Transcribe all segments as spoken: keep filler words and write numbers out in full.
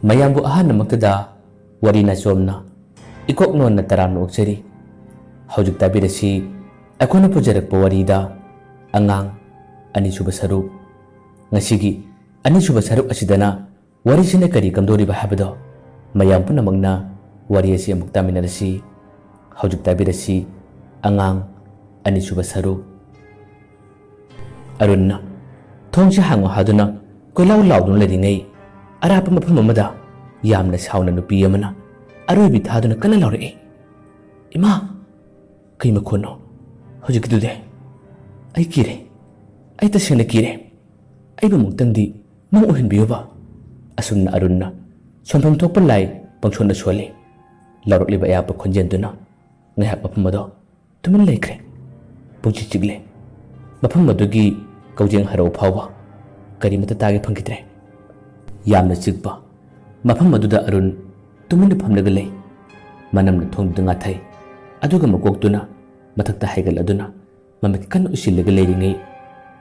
ꯃꯌꯥꯝꯕꯨ ꯑꯍꯥꯟꯕꯃꯛꯇꯗ ꯋꯥꯔꯤ ꯅꯥꯆꯣꯝꯅ ꯏꯀꯣꯛ ꯅꯣꯟꯅ ꯇꯔꯥꯝꯅ ꯑꯣꯛꯆꯔꯤ꯫ ꯍꯧꯖꯤꯛ ꯇꯥꯕꯤꯔꯁꯤ ꯑꯩꯈꯣꯏꯅ ꯄꯨꯖꯔꯛꯄ ꯋꯥꯔꯤꯗ ꯑꯉꯥꯡ ꯑꯅꯤꯁꯨꯕ ꯁꯔꯨꯛ꯫ ꯉꯁꯤꯒꯤ ꯑꯅꯤꯁꯨꯕ ꯁꯔꯨꯛ ꯑꯁꯤꯗꯅ ꯋꯥꯔꯤꯁꯤꯅ ꯀꯔꯤ ꯀꯝꯗꯧꯔꯤꯕ ꯍꯥꯏꯕꯗꯣ ꯃꯌꯥꯝ ꯄꯨꯝꯅꯃꯛꯅ ꯋꯥꯔꯤ ꯑꯁꯤ ꯑꯃꯨꯛ ꯇꯥꯃꯤꯟꯅꯔꯁꯤ꯫ ꯍꯧꯖꯤꯛ ꯇꯥꯕꯤꯔꯁꯤ ꯑꯉꯥꯡ ꯑꯅꯤꯁꯨꯕ ꯁꯔꯨꯛ꯫ ꯑꯔꯨꯟꯅ ꯊꯣꯡꯁꯦ ꯍꯥꯡꯉꯣ ꯍꯥꯏꯗꯨꯅ ꯀꯣꯏꯂꯥꯎ ꯂꯥꯎꯗꯨꯅ ꯂꯩꯔꯤꯉꯩ, ꯑꯔꯥꯞꯄ ꯃꯐꯝ ꯑꯃꯗ ꯌꯥꯝꯅ ꯁꯥꯎꯅ ꯅꯨꯄꯤ ꯑꯃꯅ ꯑꯔꯣꯏꯕꯤ ꯊꯥꯗꯨꯅ ꯀꯟꯅ ꯂꯥꯎꯔꯛꯏ, "ꯏꯃꯥ!" "ꯀꯩ ꯃꯈꯣꯟꯅꯣ ꯍꯧꯖꯤꯛꯀꯤꯗꯨꯗꯤ? ꯑꯩ ꯀꯤꯔꯦ꯫ ꯑꯩ ꯇꯁꯦꯡꯅ ꯀꯤꯔꯦ꯫ ꯑꯩꯕꯨ ꯑꯃꯨꯛꯇꯪꯗꯤ ꯃꯪ ꯑꯣꯏꯍꯟꯕꯤꯌꯨꯕ꯫" ꯑꯁꯨꯝꯅ ꯑꯔꯨꯟꯅ ꯁꯣꯟꯐꯝ ꯊꯣꯛꯄ ꯂꯥꯏ ꯄꯪꯁꯣꯟꯗ ꯁꯣꯜꯂꯤ꯫ ꯂꯥꯎꯔꯛꯂꯤꯕ ꯑꯌꯥꯛꯄ ꯈꯣꯟꯖꯦꯜꯗꯨꯅ ꯉꯥꯏꯍꯥꯛ ꯃꯐꯝ ꯑꯗꯣ ꯇꯨꯃꯤꯟ ꯂꯩꯈ꯭ꯔꯦ꯫ ꯄꯨꯡꯆꯤꯛ ꯆꯤꯛꯂꯦ꯫ ꯃꯐꯝ ꯑꯗꯨꯒꯤ ꯀꯧꯖꯦꯡ ꯍꯔꯧ ꯐꯥꯎꯕ ꯀꯔꯤꯃꯠꯇ ꯇꯥꯒꯦ ꯐꯪꯈꯤꯗ꯭ꯔꯦ꯫ ꯌꯥꯝꯅ ꯆꯤꯛꯄ ꯃꯐꯝ ꯑꯗꯨꯗ ꯑꯔꯨꯟ ꯇꯨꯃꯤꯟꯅ ꯐꯝꯂꯒ ꯂꯩ꯫ ꯃꯅꯝꯅ ꯊꯣꯡꯗꯨꯗ ꯉꯥꯊꯩ꯫ ꯑꯗꯨꯒ ꯃꯀꯣꯛꯇꯨꯅ ꯃꯊꯛꯇ ꯍꯥꯏꯒꯠꯂꯗꯨꯅ ꯃꯃꯤꯠ ꯀꯟꯅ ꯎꯏꯁꯤꯜꯂꯒ ꯂꯩꯔꯤꯉꯩ,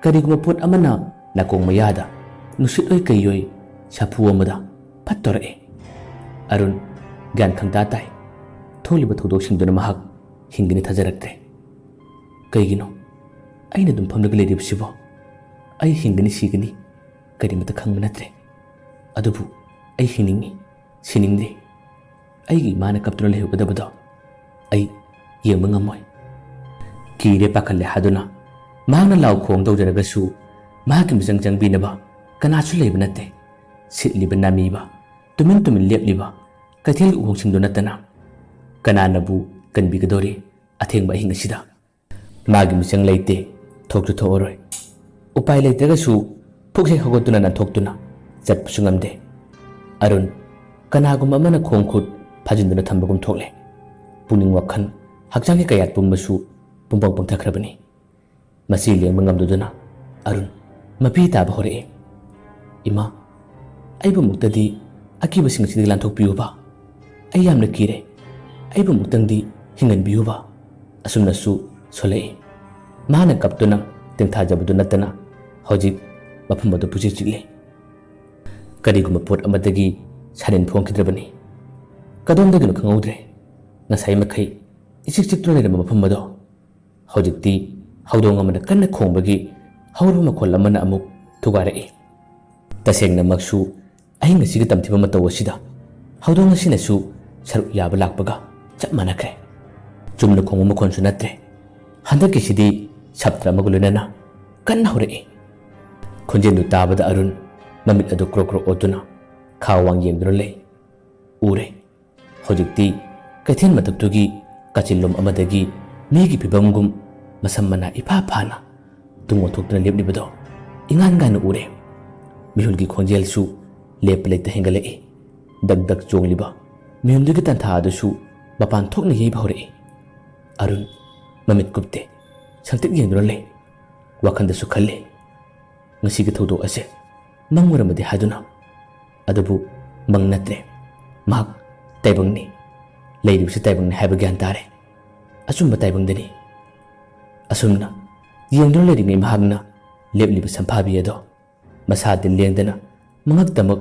ꯀꯔꯤꯒꯨꯝꯕ ꯄꯣꯠ ꯑꯃꯅ ꯅꯥꯀꯣꯡ ꯃꯌꯥꯗ ꯅꯨꯡꯁꯤꯠ ꯑꯣꯏ ꯀꯩ ꯑꯣꯏ ꯁꯥꯐꯨ ꯑꯃꯗ ꯐꯠ ꯇꯧꯔꯛꯑꯦ꯫ ꯑꯔꯨꯟ ꯒ꯭ꯌꯥꯟ ꯈꯪꯇꯥ ꯇꯥꯏ꯫ ꯊꯣꯛꯂꯤꯕ ꯊꯧꯗꯣꯛꯁꯤꯡꯗꯨꯅ ꯃꯍꯥꯛ ꯍꯤꯡꯒꯅꯤ ꯊꯥꯖꯔꯛꯇ꯭ꯔꯦ꯫ ꯀꯩꯒꯤꯅꯣ ꯑꯩꯅ ꯑꯗꯨꯝ ꯐꯝꯂꯒ ꯂꯩꯔꯤꯕꯁꯤꯕꯣ? ꯑꯩ ꯍꯤꯡꯒꯅꯤ ꯁꯤꯒꯅꯤ ꯀꯔꯤꯃꯠꯇ ꯈꯪꯕ ꯅꯠꯇ꯭ꯔꯦ꯫ ꯑꯗꯨꯕꯨ ꯑꯩ ꯍꯤꯡꯅꯤꯡꯉꯤ, ꯁꯤꯅꯤꯡꯗꯦ꯫ ꯑꯩꯒꯤ ꯏꯃꯥꯅ ꯀꯞꯇꯨꯅ ꯂꯩꯍꯧꯒꯗꯕꯗꯣ ꯑꯩ ꯌꯦꯡꯕ ꯉꯝꯃꯣꯏ꯫ ꯀꯤꯔꯦ ꯄꯥꯈꯠꯂꯦ ꯍꯥꯏꯗꯨꯅ ꯃꯍꯥꯛꯅ ꯂꯥꯎ ꯈꯣꯡ ꯇꯧꯖꯔꯒꯁꯨ ꯃꯍꯥꯛꯀꯤ ꯃꯤꯆꯪ ꯆꯪꯕꯤꯅꯕ ꯀꯅꯥꯁꯨ ꯂꯩꯕ ꯅꯠꯇꯦ꯫ ꯁꯤꯠꯂꯤꯕ ꯅꯥꯃꯤꯕ, ꯇꯨꯃꯤꯟ ꯇꯨꯃꯤꯟ ꯂꯦꯞꯂꯤꯕ ꯀꯩꯊꯦꯜꯒꯤ ꯎꯍꯣꯡꯁꯤꯡꯗꯨ ꯅꯠꯇꯅ ꯀꯅꯥꯅꯕꯨ ꯀꯟꯕꯤꯒꯗꯧꯔꯤ ꯑꯊꯦꯡꯕ ꯑꯍꯤꯡ ꯑꯁꯤꯗ? ꯃꯥꯒꯤ ꯃꯤꯆꯪ ꯂꯩꯇꯦ, ꯊꯣꯛꯁꯨ ꯊꯣꯛꯑꯔꯣꯏ꯫ ꯎꯄꯥꯏ ꯂꯩꯇ꯭ꯔꯒꯁꯨ ꯄꯨꯛ ꯍꯦꯛ ꯍꯧꯒꯠꯇꯨꯅ ꯅꯥꯟꯊꯣꯛꯇꯨꯅ ꯆꯠꯄꯁꯨ ꯉꯝꯗꯦ꯫ ꯑꯔꯨꯟ ꯀꯅꯥꯒꯨꯝꯕ ꯑꯃꯅ ꯈꯣꯡ ꯈꯨꯠ ꯐꯥꯖꯤꯟꯗꯨꯅ ꯊꯝꯕꯒꯨꯝ ꯊꯣꯛꯂꯦ꯫ ꯄꯨꯛꯅꯤꯡ ꯋꯥꯈꯜ, ꯍꯛꯆꯥꯡꯒꯤ ꯀꯌꯥꯠ ꯄꯨꯝꯕꯁꯨ ꯄꯨꯡꯄꯪ ꯄꯪꯊꯈ꯭ꯔꯕꯅꯤ꯫ ꯃꯁꯤ ꯂꯦꯡꯕ ꯉꯝꯗꯗꯨꯅ ꯑꯔꯨꯟ ꯃꯄꯤ ꯇꯥꯕ ꯍꯧꯔꯛꯏ꯫ "ꯏꯃꯥ, ꯑꯩꯕꯨ ꯑꯃꯨꯛꯇꯗꯤ ꯑꯀꯤꯕꯁꯤꯡ ꯑꯁꯤꯗꯒꯤ ꯂꯥꯟꯊꯣꯛꯄꯤꯌꯨꯕ꯫ ꯑꯩ ꯌꯥꯝꯅ ꯀꯤꯔꯦ꯫ ꯑꯩꯕꯨ ꯑꯃꯨꯛꯇꯪꯗꯤ ꯍꯤꯡꯍꯟꯕꯤꯌꯨꯕ꯫" ꯑꯁꯨꯝꯅꯁꯨ ꯁꯣꯜꯂꯛꯏ꯫ ꯃꯥꯅ ꯀꯞꯇꯨꯅ ꯇꯦꯡꯊꯥꯖꯕꯗꯨ ꯅꯠꯇꯅ ꯍꯧꯖꯤꯛ ꯃꯐꯝ ꯑꯗꯨ ꯄꯨꯆꯤꯛ ꯆꯤꯛꯂꯤ꯫ ꯀꯔꯤꯒꯨꯝꯕ ꯄꯣꯠ ꯑꯃꯗꯒꯤ ꯁꯥꯅꯤꯟ ꯐꯣꯡꯈꯤꯗ꯭ꯔꯕꯅꯤ꯫ ꯀꯗꯣꯝꯗꯒꯤꯅꯣ ꯈꯪꯍꯧꯗ꯭ꯔꯦ꯫ ꯉꯁꯥꯏ ꯃꯈꯩ ꯏꯆꯤꯛ ꯆꯤꯛꯇꯨꯅ ꯂꯩꯔꯝꯕ ꯃꯐꯝ ꯑꯗꯣ ꯍꯧꯖꯤꯛꯇꯤ ꯍꯧꯗꯣꯡ ꯑꯃꯅ ꯀꯟꯅ ꯈꯣꯡꯕꯒꯤ ꯍꯧꯔꯕ ꯃꯈꯣꯜ ꯑꯃꯅ ꯑꯃꯨꯛ ꯊꯨꯒꯥꯏꯔꯛꯏ꯫ ꯇꯁꯦꯡꯅꯃꯛꯁꯨ ꯑꯍꯤꯡ ꯑꯁꯤꯒꯤ ꯇꯝꯊꯤꯕ ꯃꯇꯧ ꯑꯁꯤꯗ ꯍꯧꯗꯣꯡ ꯑꯁꯤꯅꯁꯨ ꯁꯔꯨꯛ ꯌꯥꯕ ꯂꯥꯛꯄꯒ ꯆꯞ ꯃꯥꯟꯅꯈ꯭ꯔꯦ꯫ ꯆꯨꯝꯅ ꯈꯣꯡꯕ ꯃꯈꯣꯟꯁꯨ ꯅꯠꯇ꯭ꯔꯦ꯫ ꯍꯟꯗꯛꯀꯤꯁꯤꯗꯤ ꯁꯞꯇ꯭ꯔ ꯑꯃꯒ ꯂꯣꯏꯅꯅ ꯀꯟꯅ ꯍꯧꯔꯛꯏ꯫ ꯈꯣꯟꯖꯦꯜꯗꯨ ꯇꯥꯕꯗ ꯑꯔꯨꯟ ꯃꯃꯤꯠ ꯑꯗꯨ ꯀ꯭ꯔꯣꯛ ꯀ꯭ꯔꯣꯛ ꯑꯣꯠꯇꯨꯅ ꯈꯥ ꯋꯥꯡ ꯌꯦꯡꯗꯨꯅ ꯂꯩ꯫ ꯎꯔꯦ꯫ ꯍꯧꯖꯤꯛꯇꯤ ꯀꯩꯊꯦꯜ ꯃꯊꯛꯇꯨꯒꯤ ꯀꯥꯆꯤꯟꯂꯣꯝ ꯑꯃꯗꯒꯤ ꯃꯤꯒꯤ ꯐꯤꯕꯝꯒꯨꯝ ꯃꯁꯝ ꯃꯅꯥ ꯏꯐꯥ ꯐꯥꯅ ꯇꯨꯡ ꯑꯣꯟꯊꯣꯛꯇꯨꯅ ꯂꯦꯞꯂꯤꯕꯗꯣ ꯏꯉꯥꯟ ꯉꯥꯟꯅ ꯎꯔꯦ꯫ ꯃꯤꯍꯨꯜꯒꯤ ꯈꯣꯟꯖꯦꯜꯁꯨ ꯂꯦꯞꯄ ꯂꯩꯇ ꯍꯦꯟꯒꯠꯂꯛꯏ꯫ ꯗꯛ ꯗꯛ ꯆꯣꯡꯂꯤꯕ ꯃꯤꯍꯨꯜꯗꯨꯒꯤ ꯇꯟꯊꯥ ꯑꯗꯨꯁꯨ ꯃꯄꯥꯟ ꯊꯣꯛꯅ ꯌꯩꯕ ꯍꯧꯔꯛꯏ꯫ ꯑꯔꯨꯟ ꯃꯃꯤꯠ ꯀꯨꯞꯇꯦ꯫ ꯁꯪꯇꯤꯛ ꯌꯦꯡꯗꯨꯅ ꯂꯩ꯫ ꯋꯥꯈꯜꯗꯁꯨ ꯈꯜꯂꯤ, ꯉꯁꯤꯒꯤ ꯊꯧꯗꯣꯛ ꯑꯁꯦ ꯃꯪ ꯑꯣꯏꯔꯝꯃꯗꯤ ꯍꯥꯏꯗꯨꯅ꯫ ꯑꯗꯨꯕꯨ ꯃꯪ ꯅꯠꯇ꯭ꯔꯦ꯫ ꯃꯍꯥꯛ ꯇꯥꯏꯕꯪꯅꯤ꯫ ꯂꯩꯔꯤꯕꯁꯤ ꯇꯥꯏꯕꯪꯅꯤ ꯍꯥꯏꯕ ꯒ꯭ꯌꯥꯟ ꯇꯥꯔꯦ꯫ ꯑꯆꯨꯝꯕ ꯇꯥꯏꯕꯪꯗꯅꯤ꯫ ꯑꯁꯨꯝꯅ ꯌꯦꯡꯗꯨꯅ ꯂꯩꯔꯤꯉꯩ ꯃꯍꯥꯛꯅ ꯂꯦꯞꯂꯤꯕ ꯁꯝꯐꯥꯕꯤ ꯑꯗꯣ ꯃꯁꯥꯗꯤ ꯂꯦꯡꯗꯅ ꯃꯉꯛꯇꯃꯛ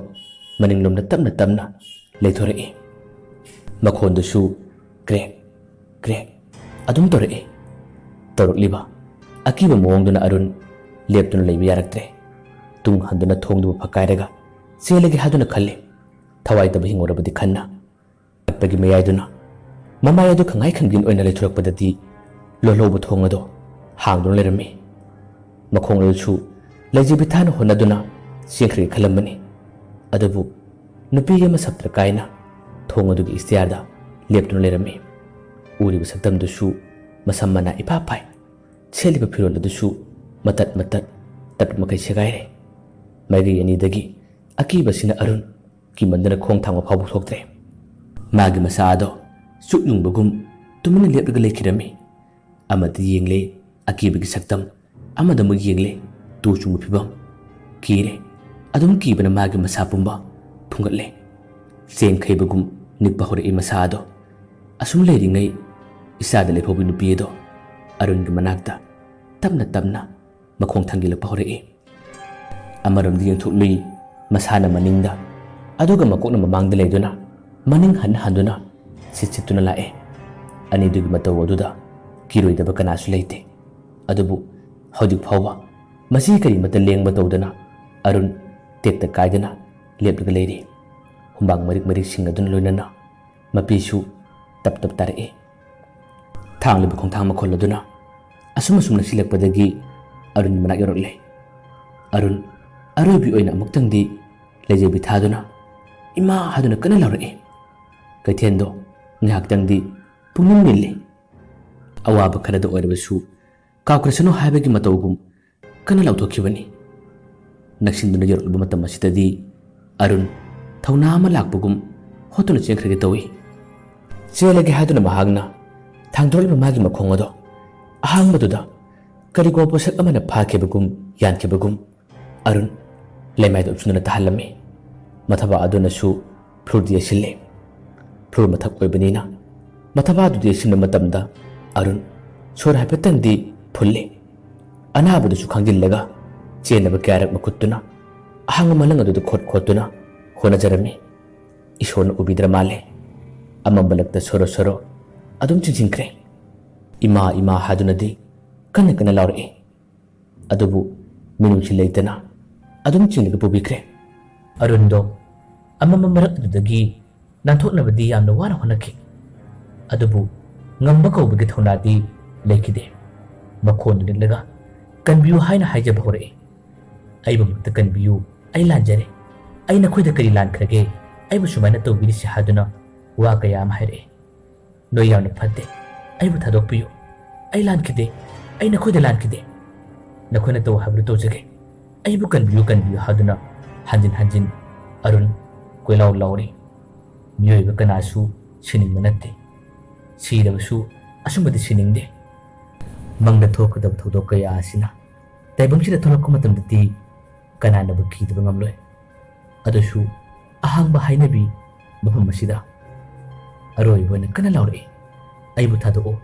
ꯃꯅꯤꯡꯂꯣꯝꯗ ꯇꯞꯅ ꯇꯞꯅ ꯂꯩꯊꯣꯔꯛꯏ꯫ ꯃꯈꯣꯟꯗꯨꯁꯨ ꯀ꯭ꯔꯦꯛ ꯀ꯭ꯔꯦꯛ ꯑꯗꯨꯝ ꯇꯧꯔꯛꯏ꯫ ꯇꯧꯔꯛꯂꯤꯕ ꯑꯀꯤꯕ ꯃꯑꯣꯡꯗꯨꯅ ꯑꯔꯨꯟ ꯂꯦꯞꯇꯨꯅ ꯂꯩꯕ ꯌꯥꯔꯛꯇ꯭ꯔꯦ꯫ ꯇꯨꯡ ꯍꯟꯗꯨꯅ ꯊꯣꯡꯗꯨꯕꯨ ꯐꯛꯀꯥꯏꯔꯒ ꯆꯦꯜꯂꯒꯦ ꯍꯥꯏꯗꯨꯅ ꯈꯜꯂꯤ꯫ ꯊꯋꯥꯏꯗꯕꯨ ꯍꯤꯡꯉꯨꯔꯕꯗꯤ ꯈꯟꯅ꯫ ꯆꯠꯄꯒꯤ ꯃꯌꯥꯏꯗꯨꯅ ꯃꯃꯥꯏ ꯑꯗꯨ ꯈꯪꯉꯥꯏ ꯈꯪꯖꯤꯟ ꯑꯣꯏꯅ ꯂꯩꯊꯣꯔꯛꯄꯗꯗꯤ ꯂꯣꯜꯍꯧꯕ ꯊꯣꯡ ꯑꯗꯣ ꯍꯥꯡꯗꯨꯅ ꯂꯩꯔꯝꯃꯤ꯫ ꯃꯈꯣꯡ ꯑꯗꯨꯁꯨ ꯂꯩꯖꯕꯤ ꯊꯥꯅ ꯍꯣꯠꯅꯗꯨꯅ ꯆꯦꯟꯈ꯭ꯔꯒꯦ ꯈꯜꯂꯝꯕꯅꯤ꯫ ꯑꯗꯨꯕꯨ ꯅꯨꯄꯤ ꯑꯃ ꯁꯞꯇ꯭ꯔ ꯀꯥꯏꯅ ꯊꯣꯡ ꯑꯗꯨꯒꯤ ꯏꯁꯇꯤꯌꯥꯔꯗ ꯂꯦꯞꯇꯨꯅ ꯂꯩꯔꯝꯃꯤ꯫ ꯎꯔꯤꯕ ꯁꯛꯇꯝꯗꯨꯁꯨ ꯃꯁꯝ ꯃꯅꯥ ꯏꯐꯥ ꯐꯥꯏ꯫ ꯁꯦꯠꯂꯤꯕ ꯐꯤꯔꯣꯜ ꯑꯗꯨꯁꯨ ꯃꯇꯠ ꯃꯇꯠ, ꯇꯠꯄ ꯃꯈꯩ ꯁꯦꯒꯥꯏꯔꯦ꯫ ꯃꯥꯏꯀꯩ ꯑꯅꯤꯗꯒꯤ ꯑꯀꯤꯕꯁꯤꯅ ꯑꯔꯨꯟ ꯀꯤꯃꯟꯗꯅ ꯈꯣꯡ ꯊꯥꯡꯕ ꯐꯥꯎꯕ ꯊꯣꯛꯇ꯭ꯔꯦ꯫ ꯃꯥꯒꯤ ꯃꯁꯥ ꯑꯗꯣ ꯆꯨꯛ ꯌꯨꯡꯕꯒꯨꯝ ꯇꯨꯃꯤꯟꯅ ꯂꯦꯞꯂꯒ ꯂꯩꯈꯤꯔꯝꯃꯤ꯫ ꯑꯃꯗ ꯌꯦꯡꯂꯦ, ꯑꯀꯤꯕꯒꯤ ꯁꯛꯇꯝ, ꯑꯃꯗ ꯑꯃꯨꯛ ꯌꯦꯡꯂꯦ, ꯇꯨ ꯆꯨꯡꯕ ꯐꯤꯕꯝ꯫ ꯀꯤꯔꯦ꯫ ꯑꯗꯨꯝ ꯀꯤꯕꯅ ꯃꯥꯒꯤ ꯃꯁꯥ ꯄꯨꯝꯕ ꯐꯨꯡꯒꯠꯂꯦ꯫ ꯆꯦꯡ ꯈꯩꯕꯒꯨꯝ ꯅꯤꯛꯄ ꯍꯧꯔꯛꯏ ꯃꯁꯥ ꯑꯗꯣ꯫ ꯑꯁꯨꯝ ꯂꯩꯔꯤꯉꯩ ꯏꯆꯥꯗ ꯂꯦꯞꯍꯧꯕ ꯅꯨꯄꯤ ꯑꯗꯣ ꯑꯔꯨꯟꯒꯤ ꯃꯅꯥꯛꯇ ꯇꯞꯅ ꯇꯞꯅ ꯃꯈꯣꯡ ꯊꯥꯡꯖꯤꯜꯂꯛꯄ ꯍꯧꯔꯛꯏ꯫ ꯑꯃꯔꯣꯝꯗ ꯌꯦꯡꯊꯣꯛꯂꯨꯏ, ꯃꯁꯥꯅ ꯃꯅꯤꯡꯗ ꯑꯗꯨꯒ ꯃꯀꯣꯛꯅ ꯃꯃꯥꯡꯗ ꯂꯩꯗꯨꯅ ꯃꯅꯤꯡ ꯍꯟ ꯍꯟꯗꯨꯅ ꯁꯤꯠ ꯁꯤꯠꯇꯨꯅ ꯂꯥꯛꯑꯦ꯫ ꯑꯅꯤꯗꯨꯒꯤ ꯃꯇꯧ ꯑꯗꯨꯗ ꯀꯤꯔꯣꯏꯗꯕ ꯀꯅꯥꯁꯨ ꯂꯩꯇꯦ꯫ ꯑꯗꯨꯕꯨ ꯍꯧꯖꯤꯛ ꯐꯥꯎꯕ ꯃꯁꯤ ꯀꯔꯤꯃꯠꯇ ꯂꯦꯡꯕ ꯇꯧꯗꯅ ꯑꯔꯨꯟ ꯇꯦꯛꯇ ꯀꯥꯏꯗꯅ ꯂꯦꯞꯂꯒ ꯂꯩꯔꯤ꯫ ꯍꯨꯃꯥꯡ ꯃꯔꯤꯛ ꯃꯔꯤꯛ ꯁꯤꯡ ꯑꯗꯨꯅ ꯂꯣꯏꯅꯅ ꯃꯄꯤꯁꯨ ꯇꯞ ꯇꯞ ꯇꯥꯔꯛꯏ꯫ ꯊꯥꯡꯂꯤꯕ ꯈꯣꯡꯊꯥꯡ ꯃꯈꯣꯜ ꯑꯗꯨꯅ ꯑꯁꯨꯝ ꯑꯁꯨꯝ ꯅꯛꯁꯤꯜꯂꯛꯄꯗꯒꯤ ꯑꯔꯨꯟ ꯃꯅꯥꯛ ꯌꯧꯔꯛꯂꯦ꯫ ꯑꯔꯨꯟ ꯑꯔꯣꯏꯕꯤ ꯑꯣꯏꯅ ꯑꯃꯨꯛꯇꯪꯗꯤ ꯂꯩꯖꯕꯤ ꯊꯥꯗꯨꯅ "ꯏꯃꯥ" ꯍꯥꯏꯗꯨꯅ ꯀꯟꯅ ꯂꯥꯎꯔꯛꯏ꯫ ꯀꯩꯊꯦꯜꯗꯣ ꯉꯥꯏꯍꯥꯛꯇꯪꯗꯤ ꯄꯨꯡꯅꯤꯡ ꯅꯤꯜꯂꯤ꯫ ꯑꯋꯥꯕ ꯈꯔꯗ ꯑꯣꯏꯔꯕꯁꯨ ꯀꯥꯎꯈ꯭ꯔꯁꯅꯨ ꯍꯥꯏꯕꯒꯤ ꯃꯇꯧꯒꯨꯝ ꯀꯟꯅ ꯂꯥꯎꯊꯣꯛꯈꯤꯕꯅꯤ꯫ ꯅꯛꯁꯤꯟꯗꯨꯅ ꯌꯧꯔꯛꯂꯕ ꯃꯇꯝ ꯑꯁꯤꯗꯗꯤ ꯑꯔꯨꯟ ꯊꯧꯅꯥ ꯑꯃ ꯂꯥꯛꯄꯒꯨꯝ ꯍꯣꯠꯇꯨꯅ ꯆꯦꯟꯈ꯭ꯔꯒꯦ ꯇꯧꯏ꯫ ꯆꯦꯜꯂꯒꯦ ꯍꯥꯏꯗꯨꯅ ꯃꯍꯥꯛꯅ ꯊꯥꯡꯗꯣꯔꯛꯂꯤꯕ ꯃꯥꯒꯤ ꯃꯈꯣꯡ ꯑꯗꯣ ꯑꯍꯥꯡꯕꯗꯨꯗ ꯀꯔꯤꯒꯨꯝꯕ ꯄꯣꯠꯁꯛ ꯑꯃꯅ ꯐꯥꯈꯤꯕꯒꯨꯝ ꯌꯥꯟꯈꯤꯕꯒꯨꯝ ꯑꯔꯨꯟ ꯂꯩꯃꯥꯏꯗ ꯎꯞꯁꯤꯟꯗꯨꯅ ꯇꯥꯍꯜꯂꯝꯃꯤ꯫ ꯃꯊꯕꯥꯛ ꯑꯗꯨꯅꯁꯨ ꯐ꯭ꯂꯨꯔꯗ ꯌꯩꯁꯤꯜꯂꯦ꯫ ꯐ꯭ꯂꯨꯔ ꯃꯊꯛ ꯑꯣꯏꯕꯅꯤꯅ ꯃꯊꯕꯥꯛ ꯑꯗꯨꯗ ꯌꯩꯁꯤꯟꯕ ꯃꯇꯝꯗ ꯑꯔꯨꯟ ꯁꯣꯔ ꯍꯥꯏꯐꯦꯠꯇꯪꯗꯤ ꯐꯨꯜꯂꯦ꯫ ꯑꯅꯥꯕꯗꯨꯁꯨ ꯈꯥꯡꯖꯤꯜꯂꯒ ꯆꯦꯟꯅꯕ ꯀꯌꯥꯔꯛ ꯃꯈꯨꯠꯇꯨꯅ ꯑꯍꯥꯡꯕ ꯃꯂꯪ ꯑꯗꯨꯗ ꯈꯣꯠ ꯈꯣꯠꯇꯨꯅ ꯍꯣꯠꯅꯖꯔꯝꯃꯤ꯫ ꯏꯁꯣꯔꯅ ꯎꯕꯤꯗ꯭ꯔ ꯃꯥꯜꯂꯦ꯫ ꯑꯃꯝꯕ ꯂꯛꯇ ꯁꯣꯔꯣ ꯁꯣꯔꯣ ꯑꯗꯨꯝ ꯆꯤꯡꯁꯤꯟꯈ꯭ꯔꯦ꯫ "ꯏꯃꯥ, ꯏꯃꯥ" ꯍꯥꯏꯗꯨꯅꯗꯤ ꯀꯟꯅ ꯀꯟꯅ ꯂꯥꯎꯔꯛꯏ꯫ ꯑꯗꯨꯕꯨ ꯃꯤꯅꯨꯡꯁꯤ ꯂꯩꯇꯅ ꯑꯗꯨꯝ ꯆꯤꯡꯂꯒ ꯄꯨꯕꯤꯈ꯭ꯔꯦ꯫ ꯑꯔꯨꯟꯗꯣ ꯑꯃꯝꯕ ꯃꯔꯛ ꯑꯗꯨꯗꯒꯤ ꯅꯥꯟꯊꯣꯛꯅꯕꯗꯤ ꯌꯥꯝꯅ ꯋꯥꯅ ꯍꯣꯠꯅꯈꯤ꯫ ꯑꯗꯨꯕꯨ ꯉꯝꯕ ꯀꯧꯕꯒꯤ ꯊꯧꯅꯥꯗꯤ ꯂꯩꯈꯤꯗꯦ꯫ ꯃꯈꯣꯟꯗꯨ ꯅꯤꯛꯂꯒ "ꯀꯟꯕꯤꯌꯨ" ꯍꯥꯏꯅ ꯍꯥꯏꯖꯕ ꯍꯧꯔꯛꯏ꯫ "ꯑꯩꯕꯨ ꯑꯃꯨꯛꯇ ꯀꯟꯕꯤꯌꯨ, ꯑꯩ ꯂꯥꯟꯖꯔꯦ꯫ ꯑꯩ ꯅꯈꯣꯏꯗ ꯀꯔꯤ ꯂꯥꯟꯈ꯭ꯔꯒꯦ? ꯑꯩꯕꯨ ꯁꯨꯃꯥꯏꯅ ꯇꯧꯕꯤꯔꯤꯁꯤ?" ꯍꯥꯏꯗꯨꯅ ꯋꯥ ꯀꯌꯥ ꯑꯃ ꯍꯥꯏꯔꯛꯏ꯫ "ꯅꯣꯏ ꯌꯥꯝꯅ ꯐꯠꯇꯦ꯫ ꯑꯩꯕꯨ ꯊꯥꯗꯣꯛꯄꯤꯌꯨ꯫ ꯑꯩ ꯂꯥꯟꯈꯤꯗꯦ꯫ ꯑꯩ ꯅꯈꯣꯏꯗ ꯂꯥꯟꯈꯤꯗꯦ꯫ ꯅꯈꯣꯏꯅ ꯇꯧ ꯍꯥꯏꯕꯗꯨ ꯇꯧꯖꯒꯦ꯫ ꯑꯩꯕꯨ ꯀꯟꯕꯤꯌꯨ, ꯀꯟꯕꯤꯌꯨ" ꯍꯥꯏꯗꯨꯅ ꯍꯟꯖꯤꯟ ꯍꯟꯖꯤꯟ ꯑꯔꯨꯟ ꯀꯣꯏꯂꯥꯎ ꯂꯥꯎꯔꯤ꯫ ꯃꯤꯑꯣꯏꯕ ꯀꯅꯥꯁꯨ ꯁꯤꯅꯤꯡꯕ ꯅꯠꯇꯦ꯫ ꯁꯤꯔꯕꯁꯨ ꯑꯁꯨꯝꯕꯗꯤ ꯁꯤꯅꯤꯡꯗꯦ꯫ ꯃꯪꯗ ꯊꯣꯛꯀꯗꯕ ꯊꯧꯗꯣꯛ ꯀꯌꯥ ꯑꯁꯤꯅ ꯇꯥꯏꯕꯪꯁꯤꯗ ꯊꯣꯛꯂꯛꯄ ꯃꯇꯝꯗꯗꯤ ꯀꯅꯥꯅꯕꯨ ꯀꯤꯗꯕ ꯉꯝꯂꯣꯏ꯫ ꯑꯗꯨꯁꯨ ꯑꯍꯥꯡꯕ ꯍꯥꯏꯅꯕꯤ ꯃꯐꯝ ꯑꯁꯤꯗ ꯑꯔꯣꯏꯕ ꯑꯣꯏꯅ ꯀꯟꯅ ꯂꯥꯎꯔꯛꯏ, "ꯑꯩꯕꯨ ꯊꯥꯗꯣꯛꯑꯣ,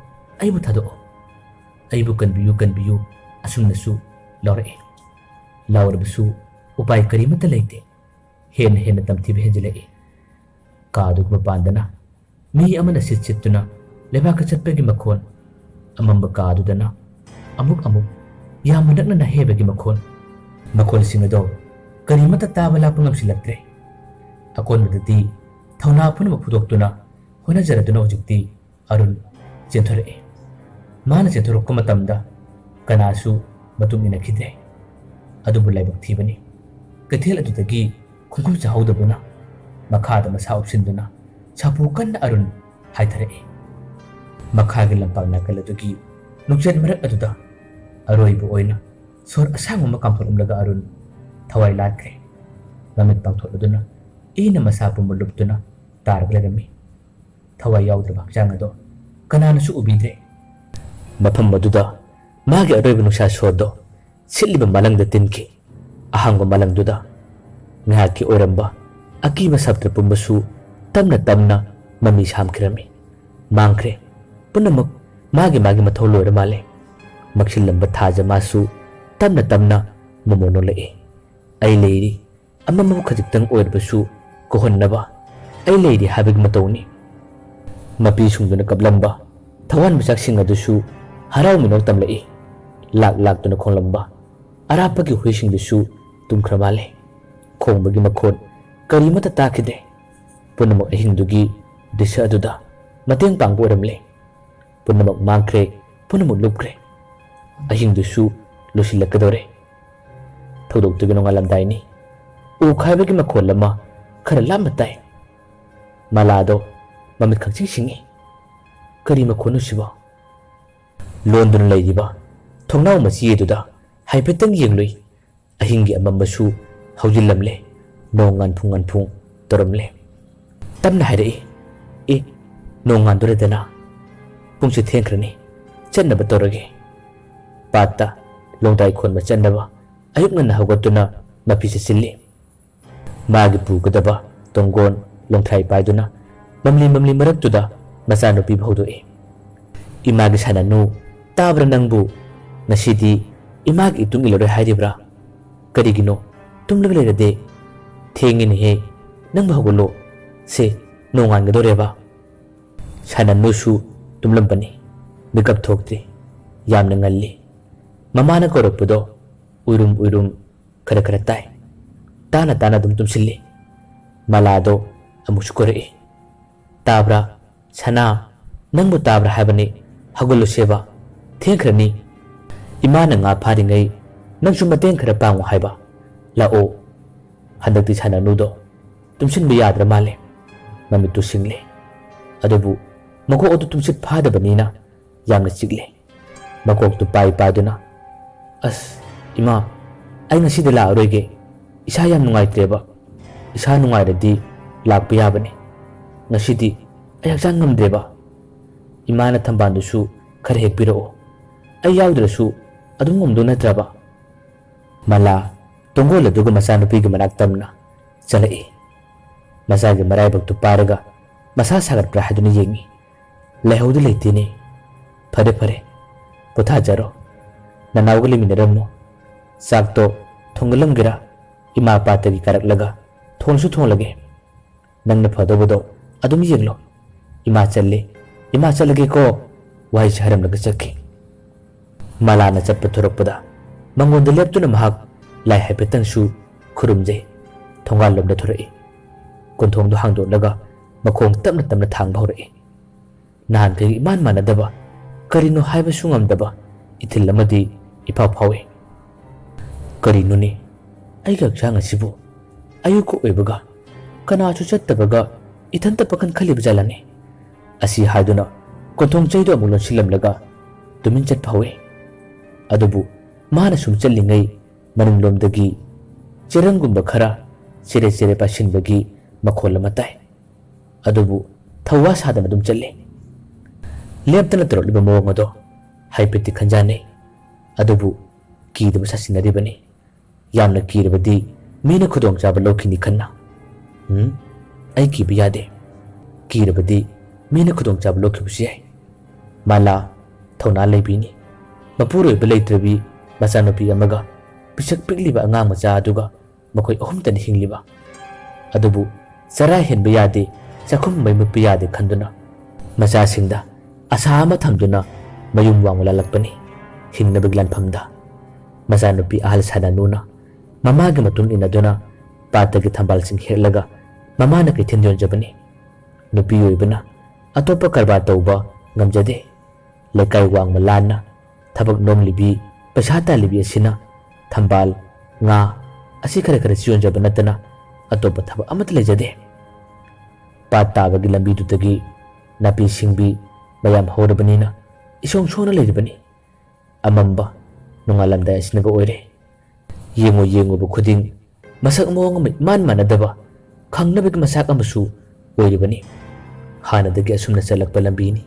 ꯑꯩꯕꯨ ꯊꯥꯗꯣꯛꯑꯣ, ꯑꯩꯕꯨ ꯀꯟꯕꯤꯌꯨ, ꯀꯟꯕꯤꯌꯨ" ꯑꯁꯨꯝꯅꯁꯨ ꯂꯥꯎꯔꯛꯏ꯫ ꯂꯥꯎꯔꯕꯁꯨ ꯎꯄꯥꯏ ꯀꯔꯤꯃꯠꯇ ꯂꯩꯇꯦ꯫ ꯍꯦꯟꯅ ꯍꯦꯟꯅ ꯇꯝꯊꯤꯕ ꯍꯦꯟꯖꯤꯜꯂꯛꯏ꯫ ꯀꯥꯗꯨꯒꯤ ꯃꯄꯥꯟꯗꯅ ꯃꯤ ꯑꯃꯅ ꯁꯤꯠ ꯁꯤꯠꯇꯨꯅ ꯂꯩꯕꯥꯛꯀ ꯆꯠꯄꯒꯤ ꯃꯈꯣꯟ, ꯑꯃꯝꯕ ꯀꯥꯗꯨꯗꯅ ꯑꯃꯨꯛ ꯑꯃꯨꯛ ꯌꯥꯝꯅ ꯅꯛꯅꯅ ꯍꯦꯕꯒꯤ ꯃꯈꯣꯟ꯫ ꯃꯈꯣꯜꯁꯤꯡ ꯑꯗꯣ ꯀꯔꯤꯃꯠꯇ ꯇꯥꯕ ꯂꯥꯛꯄ ꯉꯝꯁꯤꯜꯂꯛꯇ꯭ꯔꯦ꯫ ꯑꯀꯣꯟꯕꯗꯗꯤ ꯊꯧꯅꯥ ꯄꯨꯝꯅꯃꯛ ꯐꯨꯗꯣꯛꯇꯨꯅ ꯍꯣꯠꯅꯖꯔꯗꯨꯅ ꯍꯧꯖꯤꯛꯇꯤ ꯑꯔꯨꯟ ꯆꯦꯟꯊꯣꯔꯛꯏ꯫ ꯃꯥꯅ ꯆꯦꯟꯊꯣꯔꯛꯄ ꯃꯇꯝꯗ ꯀꯅꯥꯁꯨ ꯃꯇꯨꯡ ꯏꯟꯅꯈꯤꯗ꯭ꯔꯦ꯫ ꯑꯗꯨꯕꯨ ꯂꯥꯏꯕꯛ ꯊꯤꯕꯅꯤ, ꯀꯩꯊꯦꯜ ꯑꯗꯨꯗꯒꯤ ꯈꯣꯡꯐꯝ ꯆꯥꯍꯧꯗꯕꯅ ꯃꯈꯥꯗ ꯃꯁꯥ ꯎꯞꯁꯤꯟꯗꯨꯅ ꯁꯥꯐꯨ ꯀꯟꯅ ꯑꯔꯨꯟ ꯍꯥꯏꯊꯔꯛꯏ꯫ ꯃꯈꯥꯒꯤ ꯂꯝꯄꯥꯛ ꯅꯥꯀꯜ ꯑꯗꯨꯒꯤ ꯅꯨꯡꯆꯠ ꯃꯔꯛ ꯑꯗꯨꯗ ꯑꯔꯣꯏꯕ ꯑꯣꯏꯅ ꯁꯣꯔ ꯑꯁꯥꯡꯕ ꯑꯃ ꯀꯥꯝꯊꯣꯛꯂꯝꯂꯒ ꯑꯔꯨꯟ ꯊꯋꯥꯏ ꯂꯥꯠꯈ꯭ꯔꯦ꯫ ꯃꯃꯤꯠ ꯄꯥꯡꯊꯣꯛꯂꯗꯨꯅ ꯏꯅ ꯃꯁꯥ ꯄꯨꯝꯕ ꯂꯨꯞꯇꯨꯅ ꯇꯥꯔꯒ ꯂꯩꯔꯝꯃꯤ꯫ ꯊꯋꯥꯏ ꯌꯥꯎꯗ꯭ꯔꯕ ꯍꯛꯆꯥꯡ ꯑꯗꯣ ꯀꯅꯥꯅꯁꯨ ꯎꯕꯤꯗ꯭ꯔꯦ꯫ ꯃꯐꯝ ꯑꯗꯨꯗ ꯃꯥꯒꯤ ꯑꯔꯣꯏꯕ ꯅꯨꯡꯁꯥ ꯁꯣꯔꯗꯣ ꯁꯤꯠꯂꯤꯕ ꯃꯥꯂꯪꯗ ꯇꯤꯟꯈꯤ꯫ ꯑꯍꯥꯡꯕ ꯃꯥꯂꯪꯗꯨꯗ ꯉꯥꯏꯍꯥꯛꯀꯤ ꯑꯣꯏꯔꯝꯕ ꯑꯀꯤꯕ ꯁꯛꯇ꯭ꯔ ꯄꯨꯝꯕꯁꯨ ꯇꯞꯅ ꯇꯞꯅ ꯃꯃꯤ ꯁꯥꯝꯈꯤꯔꯝꯃꯤ꯫ ꯃꯥꯡꯈ꯭ꯔꯦ꯫ ꯄꯨꯝꯅꯃꯛ ꯃꯥꯒꯤ ꯃꯥꯒꯤ ꯃꯊꯧ ꯂꯣꯏꯔ ꯃꯥꯜꯂꯦ꯫ ꯃꯛꯁꯤꯜꯂꯝꯕ ꯊꯥꯖ ꯃꯥꯁꯨ ꯇꯞꯅ ꯇꯞꯅ ꯃꯃꯣꯟ ꯅꯣꯂꯛꯏ꯫ ꯑꯩ ꯂꯩꯔꯤ꯫ ꯑꯃꯃꯕꯨ ꯈꯖꯤꯛꯇꯪ ꯑꯣꯏꯔꯕꯁꯨ ꯀꯣꯛꯍꯟꯅꯕ ꯑꯩ ꯂꯩꯔꯤ ꯍꯥꯏꯕꯒꯤ ꯃꯇꯧꯅꯤ꯫ ꯃꯄꯤ ꯁꯨꯡꯗꯨꯅ ꯀꯞꯂꯝꯕ ꯊꯋꯥꯟꯃꯤꯆꯥꯛꯁꯤꯡ ꯑꯗꯨꯁꯨ ꯍꯔꯥꯎ ꯃꯤꯅꯣꯛ ꯇꯝꯂꯛꯏ꯫ ꯂꯥꯛ ꯂꯥꯛꯇꯨꯅ ꯈꯣꯡꯂꯝꯕ ꯑꯔꯥꯞꯄꯒꯤ ꯍꯨꯏꯁꯤꯡꯗꯨꯁꯨ ꯇꯨꯝꯈ꯭ꯔ ꯃꯥꯜꯂꯦ꯫ ꯈꯣꯡꯕꯒꯤ ꯃꯈꯣꯟ ꯀꯔꯤꯃꯠꯇ ꯇꯥꯈꯤꯗꯦ꯫ ꯄꯨꯝꯅꯃꯛ ꯑꯍꯤꯡꯗꯨꯒꯤ ꯗ꯭ꯔꯤꯁ꯭ꯌ ꯑꯗꯨꯗ ꯃꯇꯦꯡ ꯄꯥꯡꯕ ꯑꯣꯏꯔꯝꯂꯦ꯫ ꯄꯨꯝꯅꯃꯛ ꯃꯥꯡꯈ꯭ꯔꯦ, ꯄꯨꯝꯅꯃꯛ ꯂꯨꯞꯈ꯭ꯔꯦ꯫ ꯑꯍꯤꯡꯗꯨꯁꯨ ꯂꯣꯏꯁꯤꯜꯂꯛꯀꯗꯧꯔꯦ꯫ ꯊꯧꯗꯣꯛꯇꯨꯒꯤ ꯅꯣꯡꯉꯥꯜꯂꯝꯗꯥꯏꯅꯤ꯫ ꯎ ꯈꯥꯏꯕꯒꯤ ꯃꯈꯣꯜ ꯑꯃ ꯈꯔ ꯂꯥꯞꯅ ꯇꯥꯏ꯫ ꯃꯂꯥꯗꯣ ꯃꯃꯤꯠ ꯈꯪꯁꯤꯡ ꯁꯤꯡꯏ꯫ ꯀꯔꯤ ꯃꯈꯣꯟꯅꯣ ꯁꯤꯕꯣ? ꯂꯣꯟꯗꯨꯅ ꯂꯩꯔꯤꯕ ꯊꯣꯡꯅꯥꯎ ꯃꯆꯤ ꯑꯗꯨꯗ ꯍꯥꯏꯐꯦꯠꯇꯪ ꯌꯦꯡꯂꯨꯏ꯫ ꯑꯍꯤꯡꯒꯤ ꯑꯃꯝꯕꯁꯨ ꯍꯧꯖꯤꯜꯂꯝꯂꯦ꯫ ꯅꯣꯡ ꯉꯥꯟꯐꯨꯡ ꯉꯥꯟꯐꯨꯡ ꯇꯧꯔꯝꯂꯦ꯫ ꯇꯞꯅ ꯍꯥꯏꯔꯛꯏ, "ꯑꯦ, ꯅꯣꯡ ꯉꯥꯟꯗꯣꯔꯦꯗꯅ꯫ ꯄꯨꯡꯁꯦ ꯊꯦꯡꯈ꯭ꯔꯅꯤ꯫ ꯆꯠꯅꯕ ꯇꯧꯔꯒꯦ꯫" ꯄꯥꯠꯇ ꯂꯣꯡꯗ꯭ꯔꯥꯏ ꯈꯣꯟꯕ ꯆꯠꯅꯕ ꯑꯌꯨꯛ ꯉꯟꯅ ꯍꯧꯒꯠꯇꯨꯅ ꯃꯄꯤ ꯆꯠꯁꯤꯜꯂꯤ꯫ ꯃꯥꯒꯤ ꯄꯨꯒꯗꯕ ꯇꯣꯡꯒꯣꯟ ꯂꯣꯡꯊ꯭ꯔꯥꯏ ꯄꯥꯏꯗꯨꯅ ꯃꯝꯂꯤ ꯃꯝꯂꯤ ꯃꯔꯛꯇꯨꯗ ꯃꯆꯥꯅꯨꯄꯤꯕꯨ ꯍꯧꯗꯣꯛꯏ꯫ "ꯏꯃꯥꯒꯤ ꯁꯥꯟꯅꯅꯨ, ꯇꯥꯕ꯭ꯔꯥ ꯅꯪꯕꯨ? ꯉꯁꯤꯗꯤ ꯏꯃꯥꯒꯤ ꯏꯇꯨꯡ ꯏꯜꯂꯔꯣꯏ ꯍꯥꯏꯔꯤꯕ꯭ꯔꯥ? ꯀꯔꯤꯒꯤꯅꯣ ꯇꯨꯝꯂꯒ ꯂꯩꯔꯗꯤ?" "ꯊꯦꯡꯉꯤꯅꯦꯍꯦ, ꯅꯪꯕꯨ ꯍꯧꯒꯠꯂꯣ꯫ ꯁꯦ, ꯅꯣꯡꯉꯥꯟꯒꯗꯧꯔꯦꯕ꯫" ꯁꯥꯅꯥꯅꯨꯁꯨ ꯇꯨꯝꯂꯝꯕꯅꯤ꯫ ꯃꯤꯀꯞ ꯊꯣꯛꯇ꯭ꯔꯤ꯫ ꯌꯥꯝꯅ ꯉꯜꯂꯤ꯫ ꯃꯃꯥꯅ ꯀꯧꯔꯛꯄꯗꯣ ꯎꯏꯔꯨꯝ ꯎꯏꯔꯨꯝ ꯈꯔ ꯈꯔ ꯇꯥꯏ꯫ ꯇꯥꯅ ꯇꯥꯅ ꯑꯗꯨꯝ ꯇꯨꯝꯁꯤꯜꯂꯤ꯫ ꯃꯂꯥꯗꯣ ꯑꯃꯨꯛꯁꯨ ꯀꯧꯔꯛꯏ꯫ "ꯇꯥꯕ꯭ꯔꯥ? ꯁꯅꯥ, ꯅꯪꯕꯨ ꯇꯥꯕ꯭ꯔꯥ ꯍꯥꯏꯕꯅꯤ? ꯍꯧꯒꯠꯂꯨꯁꯦꯕ꯫ ꯊꯦꯡꯈ꯭ꯔꯅꯤ꯫ ꯏꯃꯥꯅ ꯉꯥ ꯐꯥꯔꯤꯉꯩ ꯅꯪꯁꯨ ꯃꯇꯦꯡ ꯈꯔ ꯄꯥꯡꯉꯨ ꯍꯥꯏꯕ꯫ ꯂꯥꯛꯑꯣ꯫" ꯍꯟꯗꯛꯇꯤ ꯁꯥꯅꯥꯅꯨꯗꯣ ꯇꯨꯝꯁꯤꯟꯕ ꯌꯥꯗ꯭ꯔ ꯃꯥꯜꯂꯦ꯫ ꯃꯃꯤꯠꯇꯨ ꯁꯤꯡꯂꯦ꯫ ꯑꯗꯨꯕꯨ ꯃꯀꯣꯛ ꯑꯗꯨ ꯇꯨꯝꯁꯤꯠ ꯐꯥꯗꯕꯅꯤꯅ ꯌꯥꯝꯅ ꯆꯤꯛꯂꯦ꯫ ꯃꯀꯣꯛꯇꯨ ꯄꯥꯏ ꯄꯥꯏꯗꯨꯅ, "ꯑꯁ, ꯏꯃꯥ, ꯑꯩ ꯉꯁꯤꯗꯤ ꯂꯥꯛꯑꯔꯣꯏꯒꯦ꯫ ꯏꯁꯥ ꯌꯥꯝ ꯅꯨꯡꯉꯥꯏꯇ꯭ꯔꯦꯕ꯫ ꯏꯁꯥ ꯅꯨꯡꯉꯥꯏꯔꯗꯤ ꯂꯥꯛꯄ ꯌꯥꯕꯅꯤ꯫ ꯉꯁꯤꯗꯤ ꯑꯩ ꯍꯛꯆꯥꯡ ꯉꯝꯗ꯭ꯔꯦꯕ꯫ ꯏꯃꯥꯅ ꯊꯝꯕꯥꯜꯗꯨꯁꯨ ꯈꯔ ꯍꯦꯛꯄꯤꯔꯛꯑꯣ꯫ ꯑꯩ ꯌꯥꯎꯗ꯭ꯔꯁꯨ ꯑꯗꯨꯝ ꯉꯝꯗꯧ ꯅꯠꯇ꯭ꯔꯕ?" ꯃꯂꯥ ꯇꯣꯡꯒꯣꯜ ꯑꯗꯨꯒ ꯃꯆꯥꯅꯨꯄꯤꯒꯤ ꯃꯅꯥꯛ ꯇꯝꯅ ꯆꯠꯂꯛꯏ꯫ ꯃꯆꯥꯒꯤ ꯃꯔꯥꯏꯕꯛꯇꯨ ꯄꯥꯏꯔꯒ ꯃꯁꯥ ꯁꯥꯒꯠꯄ꯭ꯔꯥ ꯍꯥꯏꯗꯨꯅ ꯌꯦꯡꯉꯤ꯫ ꯂꯩꯍꯧꯗꯤ ꯂꯩꯇꯦꯅꯦ꯫ "ꯐꯔꯦ, ꯐꯔꯦ, ꯄꯣꯊꯥꯖꯔꯣ꯫ ꯅꯅꯥꯎꯒ ꯂꯩꯃꯤꯟꯅꯔꯝꯃꯣ꯫ ꯆꯥꯛꯇꯣ ꯊꯣꯡꯒꯠꯂꯝꯒꯦꯔꯥ? ꯏꯃꯥ ꯄꯥꯠꯇꯒꯤ ꯀꯥꯔꯛꯂꯒ ꯊꯣꯡꯁꯨ ꯊꯣꯡꯂꯒꯦ꯫ ꯅꯪꯅ ꯐꯗꯧꯕꯗꯣ ꯑꯗꯨꯝ ꯌꯦꯡꯂꯣ꯫ ꯏꯃꯥ ꯆꯠꯂꯦ, ꯏꯃꯥ ꯆꯠꯂꯒꯦꯀꯣ꯫" ꯋꯥꯍꯩꯁꯦ ꯍꯥꯏꯔꯝꯂꯒ ꯆꯠꯈꯤ꯫ ꯃꯂꯥꯅ ꯆꯠꯄ ꯊꯣꯔꯛꯄꯗ ꯃꯉꯣꯟꯗ ꯂꯦꯞꯇꯨꯅ ꯃꯍꯥꯛ ꯂꯥꯏ ꯍꯥꯏꯐꯦꯠꯇꯪꯁꯨ ꯈꯨꯔꯨꯝꯖꯩ꯫ ꯊꯣꯡꯒꯥꯜꯂꯣꯝꯗ ꯊꯣꯔꯛꯏ꯫ ꯀꯣꯟꯊꯣꯡꯗꯨ ꯍꯥꯡꯗꯣꯛꯂꯒ ꯃꯈꯣꯡ ꯇꯞꯅ ꯇꯞꯅ ꯊꯥꯡꯕ ꯍꯧꯔꯛꯏ꯫ ꯅꯍꯥꯟꯈꯩꯒ ꯏꯃꯥꯟ ꯃꯥꯟꯅꯗꯕ, ꯀꯔꯤꯅꯣ ꯍꯥꯏꯕꯁꯨ ꯉꯝꯗꯕ ꯏꯊꯤꯜ ꯑꯃꯗꯤ ꯏꯐꯥꯎ ꯐꯥꯎꯏ꯫ "ꯀꯔꯤꯅꯣꯅꯦ, ꯑꯩꯒꯤ ꯍꯛꯆꯥꯡ ꯑꯁꯤꯕꯨ ꯑꯌꯨꯛꯀ ꯑꯣꯏꯕꯒ ꯀꯅꯥꯁꯨ ꯆꯠꯇꯕꯒ ꯏꯊꯟꯇ ꯄꯥꯈꯟ ꯈꯜꯂꯤꯕ ꯖꯥꯠꯂꯅꯦ?" ꯑꯁꯤ ꯍꯥꯏꯗꯨꯅ ꯀꯣꯟꯊꯣꯡ ꯆꯩꯗꯨ ꯑꯃꯨꯛ ꯂꯣꯟꯁꯤꯜꯂꯝꯂꯒ ꯇꯨꯃꯤꯟ ꯆꯠꯄ ꯍꯧꯏ꯫ ꯑꯗꯨꯕꯨ ꯃꯥꯅ ꯁꯨꯝ ꯆꯠꯂꯤꯉꯩ ꯃꯅꯤꯡꯂꯣꯝꯗꯒꯤ ꯆꯦꯔꯪꯒꯨꯝꯕ ꯈꯔ ꯆꯦꯔꯦ ꯆꯦꯔꯦ ꯄꯥꯏꯁꯤꯟꯕꯒꯤ ꯃꯈꯣꯜ ꯑꯃ ꯇꯥꯏ꯫ ꯑꯗꯨꯕꯨ ꯊꯧꯋꯥ ꯁꯥꯗꯅ ꯑꯗꯨꯝ ꯆꯠꯂꯤ꯫ ꯂꯦꯞꯇꯅ ꯇꯧꯔꯛꯂꯤꯕ ꯃꯑꯣꯡ ꯑꯗꯣ ꯍꯥꯏꯐꯦꯠꯇꯤ ꯈꯟꯖꯥꯟꯅꯩ꯫ ꯑꯗꯨꯕꯨ ꯀꯤꯗꯕ ꯁꯥꯁꯤꯟꯅꯔꯤꯕꯅꯤ꯫ ꯌꯥꯝꯅ ꯀꯤꯔꯕꯗꯤ ꯃꯤꯅ ꯈꯨꯗꯣꯡꯆꯥꯕ ꯂꯧꯈꯤꯅꯤ ꯈꯟꯅ꯫ ꯎꯝ, ꯑꯩ ꯀꯤꯕ ꯌꯥꯗꯦ꯫ ꯀꯤꯔꯕꯗꯤ ꯃꯤꯅ ꯈꯨꯗꯣꯡꯆꯥꯕ ꯂꯧꯈꯤꯕꯁꯨ ꯌꯥꯏ꯫ ꯃꯥꯂꯥ ꯊꯧꯅꯥ ꯂꯩꯕꯤꯅꯤ꯫ ꯃꯄꯨꯔꯣꯏꯕ ꯂꯩꯇ꯭ꯔꯕꯤ ꯃꯆꯥꯅꯨꯄꯤ ꯑꯃꯒ ꯄꯤꯁꯛ ꯄꯤꯛꯂꯤꯕ ꯑꯉꯥꯡ ꯃꯆꯥ ꯑꯗꯨꯒ ꯃꯈꯣꯏ ꯑꯍꯨꯝꯇꯅꯤ ꯍꯤꯡꯂꯤꯕ꯫ ꯑꯗꯨꯕꯨ ꯆꯔꯥ ꯍꯦꯟꯕ ꯌꯥꯗꯦ, ꯆꯥꯛꯈꯨꯝ ꯃꯩ ꯃꯨꯠꯄ ꯌꯥꯗꯦ ꯈꯟꯗꯨꯅ ꯃꯆꯥꯁꯤꯡꯗ ꯑꯁꯥ ꯑꯃ ꯊꯝꯗꯨꯅ ꯃꯌꯨꯝ ꯋꯥꯡꯃ ꯂꯥꯜꯂꯛꯄꯅꯤ꯫ ꯍꯤꯡꯅꯕꯒꯤ ꯂꯥꯟꯐꯝꯗ ꯃꯆꯥꯅꯨꯄꯤ ꯑꯍꯜ ꯁꯥꯅꯥꯅꯨꯅ ꯃꯃꯥꯒꯤ ꯃꯇꯨꯡ ꯏꯟꯅꯗꯨꯅ ꯄꯥꯠꯇꯒꯤ ꯊꯝꯕꯥꯜꯁꯤꯡ ꯍꯦꯛꯂꯒ ꯃꯃꯥꯅ ꯀꯩꯊꯦꯜ ꯌꯣꯟꯖꯕꯅꯤ꯫ ꯅꯨꯄꯤ ꯑꯣꯏꯕꯅ ꯑꯇꯣꯞꯄ ꯀꯔꯕꯥꯔ ꯇꯧꯕ ꯉꯝꯖꯗꯦ꯫ ꯂꯩꯀꯥꯏ ꯋꯥꯡꯃ ꯂꯥꯟꯅ ꯊꯕꯛ ꯅꯣꯝꯂꯤꯕꯤ, ꯄꯩꯁꯥ ꯇꯥꯜꯂꯤꯕꯤ ꯑꯁꯤꯅ ꯊꯝꯕꯥꯜ, ꯉꯥ ꯑꯁꯤ ꯈꯔ ꯈꯔ ꯌꯣꯟꯖꯕ ꯅꯠꯇꯅ ꯑꯇꯣꯞꯄ ꯊꯕꯛ ꯑꯃꯠꯇ ꯂꯩꯖꯗꯦ꯫ ꯄꯥꯠ ꯇꯥꯕꯒꯤ ꯂꯝꯕꯤꯗꯨꯗꯒꯤ ꯅꯥꯄꯤ ꯁꯤꯡꯕꯤ ꯃꯌꯥꯝ ꯍꯧꯔꯕꯅꯤꯅ ꯏꯁꯣꯡ ꯁꯣꯡꯅ ꯂꯩꯔꯤꯕꯅꯤ꯫ ꯑꯃꯝꯕ ꯅꯣꯡꯉꯥꯜꯂꯝꯗꯥꯏ ꯑꯁꯤꯅꯒ ꯑꯣꯏꯔꯦ꯫ ꯌꯦꯡꯉꯨ ꯌꯦꯡꯉꯨꯕ ꯈꯨꯗꯤꯡ ꯃꯁꯛ ꯃꯑꯣꯡ ꯑꯃ ꯏꯃꯥꯟ ꯃꯥꯟꯅꯗꯕ, ꯈꯪꯅꯕꯒꯤ ꯃꯆꯥꯛ ꯑꯃꯁꯨ ꯑꯣꯏꯔꯤꯕꯅꯤ꯫ ꯍꯥꯟꯅꯗꯒꯤ ꯑꯁꯨꯝꯅ ꯆꯠꯂꯛꯄ ꯂꯝꯕꯤꯅꯤ꯫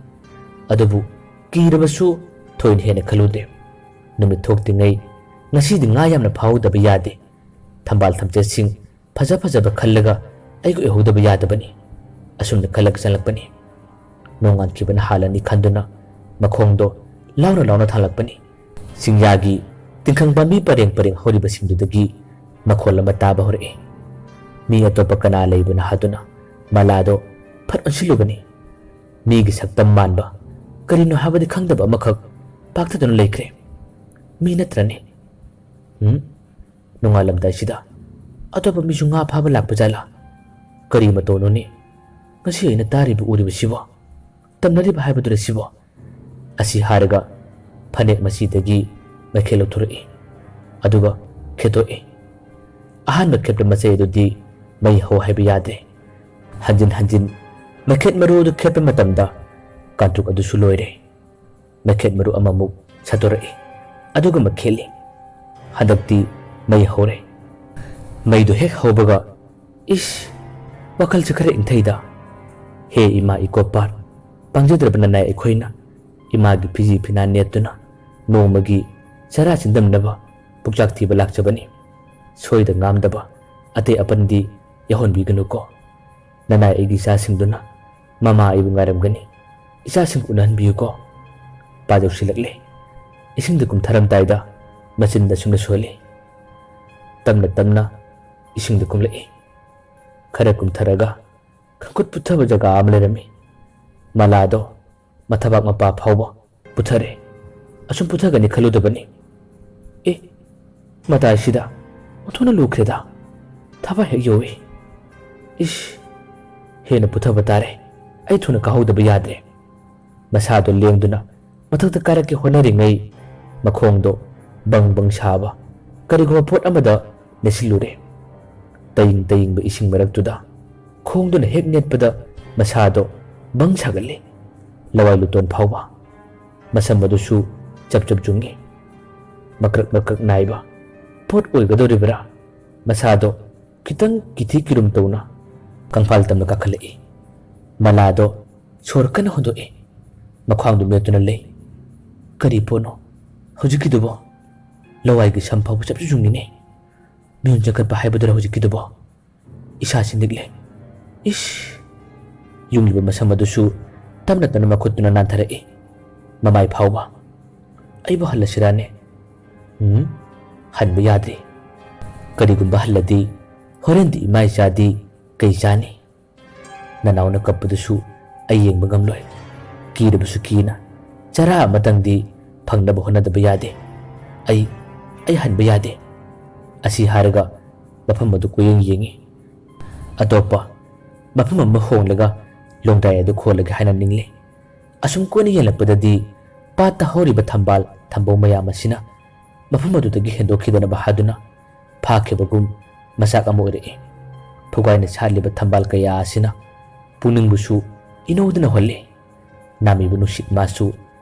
ꯑꯗꯨꯕꯨ ꯀꯤꯔꯕꯁꯨ ꯊꯣꯏꯅ ꯍꯦꯟꯅ ꯈꯜꯂꯨꯗꯦ꯫ ꯅꯨꯃꯤꯠ ꯊꯣꯛꯇ꯭ꯔꯤꯉꯩ ꯉꯁꯤꯗꯤ ꯉꯥ ꯌꯥꯝꯅ ꯐꯥꯍꯧꯗꯕ ꯌꯥꯗꯦ꯫ ꯊꯝꯕꯥꯜ ꯊꯝꯆꯦꯠꯁꯤꯡ ꯐꯖ ꯐꯖꯕ ꯈꯜꯂꯒ ꯑꯩꯒꯤ ꯑꯣꯏꯍꯧꯗꯕ ꯌꯥꯗꯕꯅꯤ꯫ ꯑꯁꯨꯝꯅ ꯈꯜꯂꯒ ꯆꯠꯂꯛꯄꯅꯤ꯫ ꯅꯣꯡꯉꯥꯟꯈꯤꯕꯅ ꯍꯥꯜꯂꯅꯤ ꯈꯟꯗꯨꯅ ꯃꯈꯣꯡꯗꯣ ꯂꯥꯎꯅ ꯂꯥꯎꯅ ꯊꯥꯡꯂꯛꯄꯅꯤ꯫ ꯆꯤꯡꯌꯥꯒꯤ ꯇꯤꯡꯈꯪ ꯄꯥꯝꯕꯤ ꯄꯔꯦꯡ ꯄꯔꯦꯡ ꯍꯧꯔꯤꯕꯁꯤꯡꯗꯨꯗꯒꯤ ꯃꯈꯣꯜ ꯑꯃ ꯇꯥꯕ ꯍꯧꯔꯛꯏ꯫ ꯃꯤ ꯑꯇꯣꯞꯄ ꯀꯅꯥ ꯂꯩꯕꯅ ꯍꯥꯗꯨꯅ ꯃꯂꯥꯗꯣ ꯐꯠ ꯑꯣꯟꯁꯤꯜꯂꯨꯕꯅꯤ꯫ ꯃꯤꯒꯤ ꯁꯛꯇꯝ ꯃꯥꯟꯕ, ꯀꯔꯤꯅꯣ ꯍꯥꯏꯕꯗꯤ ꯈꯪꯗꯕ ꯑꯃꯈꯛ ꯄꯥꯛꯊꯗꯨꯅ ꯂꯩꯈ꯭ꯔꯦ꯫ ꯃꯤ ꯅꯠꯇ꯭ꯔꯅꯦ? ꯎꯝ? ꯅꯣꯡꯉꯥꯜꯂꯝꯗꯥꯏꯁꯤꯗ ꯑꯇꯣꯞꯄ ꯃꯤꯁꯨ ꯉꯥ ꯐꯥꯕ ꯂꯥꯛꯄ ꯖꯥꯠꯂꯥ? ꯀꯔꯤ ꯃꯇꯧꯅꯣꯅꯦ? ꯉꯁꯤ ꯑꯩꯅ ꯇꯥꯔꯤꯕ ꯎꯔꯤꯕꯁꯤꯕꯣ? ꯇꯝꯅꯔꯤꯕ ꯍꯥꯏꯕꯗꯨꯔ ꯁꯤꯕꯣ? ꯑꯁꯤ ꯍꯥꯏꯔꯒ ꯐꯅꯦꯛ ꯃꯆꯤꯗꯒꯤ ꯃꯩꯈꯦꯠ ꯂꯧꯊꯣꯔꯛꯏ꯫ ꯑꯗꯨꯒ ꯈꯦꯠꯇꯣꯛꯏ꯫ ꯑꯍꯥꯟꯕ ꯈꯦꯠꯄ ꯃꯆꯩ ꯑꯗꯨꯗꯤ ꯃꯩ ꯍꯧ ꯍꯥꯏꯕ ꯌꯥꯗꯦ꯫ ꯍꯟꯖꯤꯟ ꯍꯟꯖꯤꯟ ꯃꯩꯈꯦꯠ ꯃꯔꯨ ꯑꯗꯨ ꯈꯦꯠꯄ ꯃꯇꯝꯗ ꯀꯥꯡꯇ꯭ꯔꯨꯛ ꯑꯗꯨꯁꯨ ꯂꯣꯏꯔꯦ꯫ ꯃꯩꯈꯦꯠ ꯃꯔꯨ ꯑꯃꯃꯨꯛ ꯁꯠꯇꯣꯔꯛꯏ꯫ ꯑꯗꯨꯒ ꯃꯩꯈꯦꯠꯂꯤ꯫ ꯍꯟꯗꯛꯇꯤ ꯃꯩ ꯍꯧꯔꯦ꯫ ꯃꯩꯗꯨ ꯍꯦꯛ ꯍꯧꯕꯒ, ꯏꯁ, ꯋꯥꯈꯜꯁꯦ ꯈꯔ ꯏꯪꯊꯩꯗ꯫ ꯍꯦ ꯏꯃꯥ ꯏꯀꯣꯄꯥꯠ, ꯄꯥꯡꯖꯗ꯭ꯔꯕ ꯅꯅꯥꯏ ꯑꯩꯈꯣꯏꯅ ꯏꯃꯥꯒꯤ ꯐꯤꯖꯤ ꯐꯤꯅꯥ ꯅꯦꯠꯇꯨꯅ ꯅꯣꯡꯃꯒꯤ ꯆꯔꯥ ꯆꯤꯟꯗꯝꯅꯕ ꯄꯨꯛꯆꯥꯛ ꯊꯤꯕ ꯂꯥꯛꯆꯕꯅꯤ꯫ ꯁꯣꯏꯗ ꯉꯥꯝꯗꯕ ꯑꯇꯩ ꯑꯄꯟꯗꯤ ꯌꯥꯎꯍꯟꯕꯤꯒꯅꯨꯀꯣ꯫ ꯅꯅꯥꯏ ꯑꯩꯒꯤ ꯏꯆꯥꯁꯤꯡꯗꯨꯅ ꯃꯃꯥ ꯑꯩꯕꯨ ꯉꯥꯏꯔꯝꯒꯅꯤ꯫ ꯏꯆꯥꯁꯤꯡ ꯎꯅꯍꯟꯕꯤꯌꯨꯀꯣ꯫ ꯄꯥ ꯌꯧꯁꯤꯜꯂꯛꯂꯦ꯫ ꯏꯁꯤꯡꯗ ꯀꯨꯝꯊꯔꯝꯗꯥꯏꯗ ꯃꯆꯤꯟꯗ ꯑꯁꯨꯝꯅ ꯁꯣꯜꯂꯤ꯫ ꯇꯞꯅ ꯇꯞꯅ ꯏꯁꯤꯡꯗ ꯀꯨꯝꯂꯛꯏ꯫ ꯈꯔ ꯀꯨꯝꯊꯔꯒ ꯈꯪꯈꯨꯠ ꯄꯨꯊꯕ ꯖꯒꯥ ꯑꯃ ꯂꯩꯔꯝꯃꯤ꯫ ꯃꯂꯥꯗꯣ ꯃꯊꯕꯥꯛ ꯃꯄꯥ ꯐꯥꯎꯕ ꯄꯨꯊꯔꯦ꯫ ꯑꯁꯨꯝ ꯄꯨꯊꯒꯅꯤ ꯈꯜꯂꯨꯗꯕꯅꯤ꯫ ꯑꯦ, ꯃꯇꯥꯏꯁꯤꯗ ꯑꯣꯟꯊꯣꯛꯅ ꯂꯨꯈ꯭ꯔꯦꯗ꯫ ꯊꯕꯥꯛ ꯍꯦꯛ ꯌꯧꯏ꯫ ꯏꯁ, ꯍꯦꯟꯅ ꯄꯨꯊꯕ ꯇꯥꯔꯦ꯫ ꯑꯩ ꯊꯨꯅ ꯀꯥꯍꯧꯗꯕ ꯌꯥꯗ꯭ꯔꯦ꯫ ꯃꯁꯥꯗꯣ ꯂꯦꯡꯗꯨꯅ ꯃꯊꯛꯇ ꯀꯥꯔꯛꯀꯦ ꯍꯣꯠꯅꯔꯤꯉꯩ ꯃꯈꯣꯡꯗꯣ ꯕꯪ ꯕꯪ ꯁꯥꯕ ꯀꯔꯤꯒꯨꯝꯕ ꯄꯣꯠ ꯑꯃꯗ ꯅꯦꯠꯁꯤꯜꯂꯨꯔꯦ꯫ ꯇꯌꯤꯡ ꯇꯌꯤꯡꯕ ꯏꯁꯤꯡ ꯃꯔꯛꯇꯨꯗ ꯈꯣꯡꯗꯨꯅ ꯍꯦꯛ ꯅꯦꯠꯄꯗ ꯃꯁꯥꯗꯣ ꯕꯪ ꯁꯥꯒꯠꯂꯦ꯫ ꯂꯋꯥꯏ ꯂꯨꯇꯣꯟ ꯐꯥꯎꯕ꯫ ꯃꯁꯝ ꯑꯗꯨꯁꯨ ꯆꯞ ꯆꯞ ꯌꯨꯡꯉꯤ꯫ ꯃꯀ꯭ꯔꯛ ꯃꯀ꯭ꯔꯛ ꯅꯥꯏꯕ ꯄꯣꯠ ꯑꯣꯏꯒꯗꯧꯔꯤꯕ꯭ꯔꯥ? ꯃꯁꯥꯗꯣ ꯈꯤꯇꯪ ꯀꯤꯊꯤ ꯀꯤꯔꯨꯝ ꯇꯧꯅ ꯀꯪꯐꯥꯜ ꯇꯝꯅ ꯀꯥꯈꯠꯂꯛꯏ꯫ ꯃꯂꯥꯗꯣ ꯁꯣꯔ ꯀꯟꯅ ꯍꯣꯟꯗꯣꯛꯏ꯫ ꯃꯈ꯭ꯋꯥꯡꯗꯨ ꯃꯦꯠꯇꯨꯅ ꯂꯩ꯫ ꯀꯔꯤ ꯄꯣꯠꯅꯣ ꯍꯧꯖꯤꯛꯀꯤꯗꯨꯕꯣ? ꯂꯋꯥꯏꯒꯤ ꯁꯝ ꯐꯥꯎꯕ ꯆꯞꯁꯨ ꯌꯨꯡꯉꯤꯅꯦ꯫ ꯃꯤꯍꯨꯟ ꯆꯪꯈꯠꯄ ꯍꯥꯏꯕꯗꯨꯔ ꯍꯧꯖꯤꯛꯀꯤꯗꯨꯕꯣ? ꯏꯁꯥꯁꯤ ꯅꯤꯛꯂꯦ꯫ ꯏꯁ! ꯌꯨꯡꯂꯤꯕ ꯃꯁꯝ ꯑꯗꯨꯁꯨ ꯇꯞꯅ ꯇꯞꯅ ꯃꯈꯨꯠꯇꯨꯅ ꯅꯥꯟꯊꯔꯛꯏ꯫ ꯃꯃꯥꯏ ꯐꯥꯎꯕ꯫ ꯑꯩꯕꯨ ꯍꯜꯂꯁꯤꯔꯥꯅꯦ? ꯎꯝ, ꯍꯟꯕ ꯌꯥꯗ꯭ꯔꯤ꯫ ꯀꯔꯤꯒꯨꯝꯕ ꯍꯜꯂꯗꯤ ꯍꯣꯔꯦꯟꯗꯤ ꯏꯃꯥ ꯏꯆꯥꯗꯤ ꯀꯩ ꯆꯥꯅꯤ? ꯅꯅꯥꯎꯅ ꯀꯞꯄꯗꯨꯁꯨ ꯑꯩ ꯌꯦꯡꯕ ꯉꯝꯂꯣꯏ꯫ ꯀꯤꯔꯕꯁꯨ ꯀꯤꯅ ꯆꯔꯥ ꯑꯃꯇꯪꯗꯤ ꯐꯪꯅꯕ ꯍꯣꯠꯅꯗꯕ ꯌꯥꯗꯦ꯫ ꯑꯩ, ꯑꯩ ꯍꯟꯕ ꯌꯥꯗꯦ꯫ ꯑꯁꯤ ꯍꯥꯏꯔꯒ ꯃꯐꯝ ꯑꯗꯨ ꯀꯣꯏꯌꯦꯡ ꯌꯦꯡꯉꯤ꯫ ꯑꯇꯣꯞꯄ ꯃꯐꯝ ꯑꯃ ꯍꯣꯡꯂꯒ ꯂꯣꯡꯗ꯭ꯔꯥꯏ ꯑꯗꯨ ꯈꯣꯜꯂꯒꯦ ꯍꯥꯏꯅ ꯅꯤꯡꯂꯤ꯫ ꯑꯁꯨꯝ ꯀꯣꯏꯅ ꯌꯦꯡꯂꯛꯄꯗꯗꯤ ꯄꯥꯠꯇ ꯍꯧꯔꯤꯕ ꯊꯝꯕꯥꯜ ꯊꯝꯕꯧ ꯃꯌꯥꯝ ꯑꯁꯤꯅ ꯃꯐꯝ ꯑꯗꯨꯗꯒꯤ ꯍꯦꯟꯗꯣꯛꯈꯤꯗꯅꯕ ꯍꯥꯏꯗꯨꯅ ꯐꯥꯈꯤꯕꯒꯨꯝ ꯃꯆꯥꯛ ꯑꯃ ꯑꯣꯏꯔꯛꯏ꯫ ꯐꯨꯒꯥꯏꯅ ꯁꯥꯠꯂꯤꯕ ꯊꯝꯕꯥꯜ ꯀꯌꯥ ꯑꯁꯤꯅ ꯄꯨꯛꯅꯤꯡꯕꯨꯁꯨ ꯏꯅꯧꯗꯅ ꯍꯣꯜꯂꯤ꯫ ꯅꯥꯃꯤꯕ ꯅꯨꯡꯁꯤꯠ ꯃꯥꯁꯨ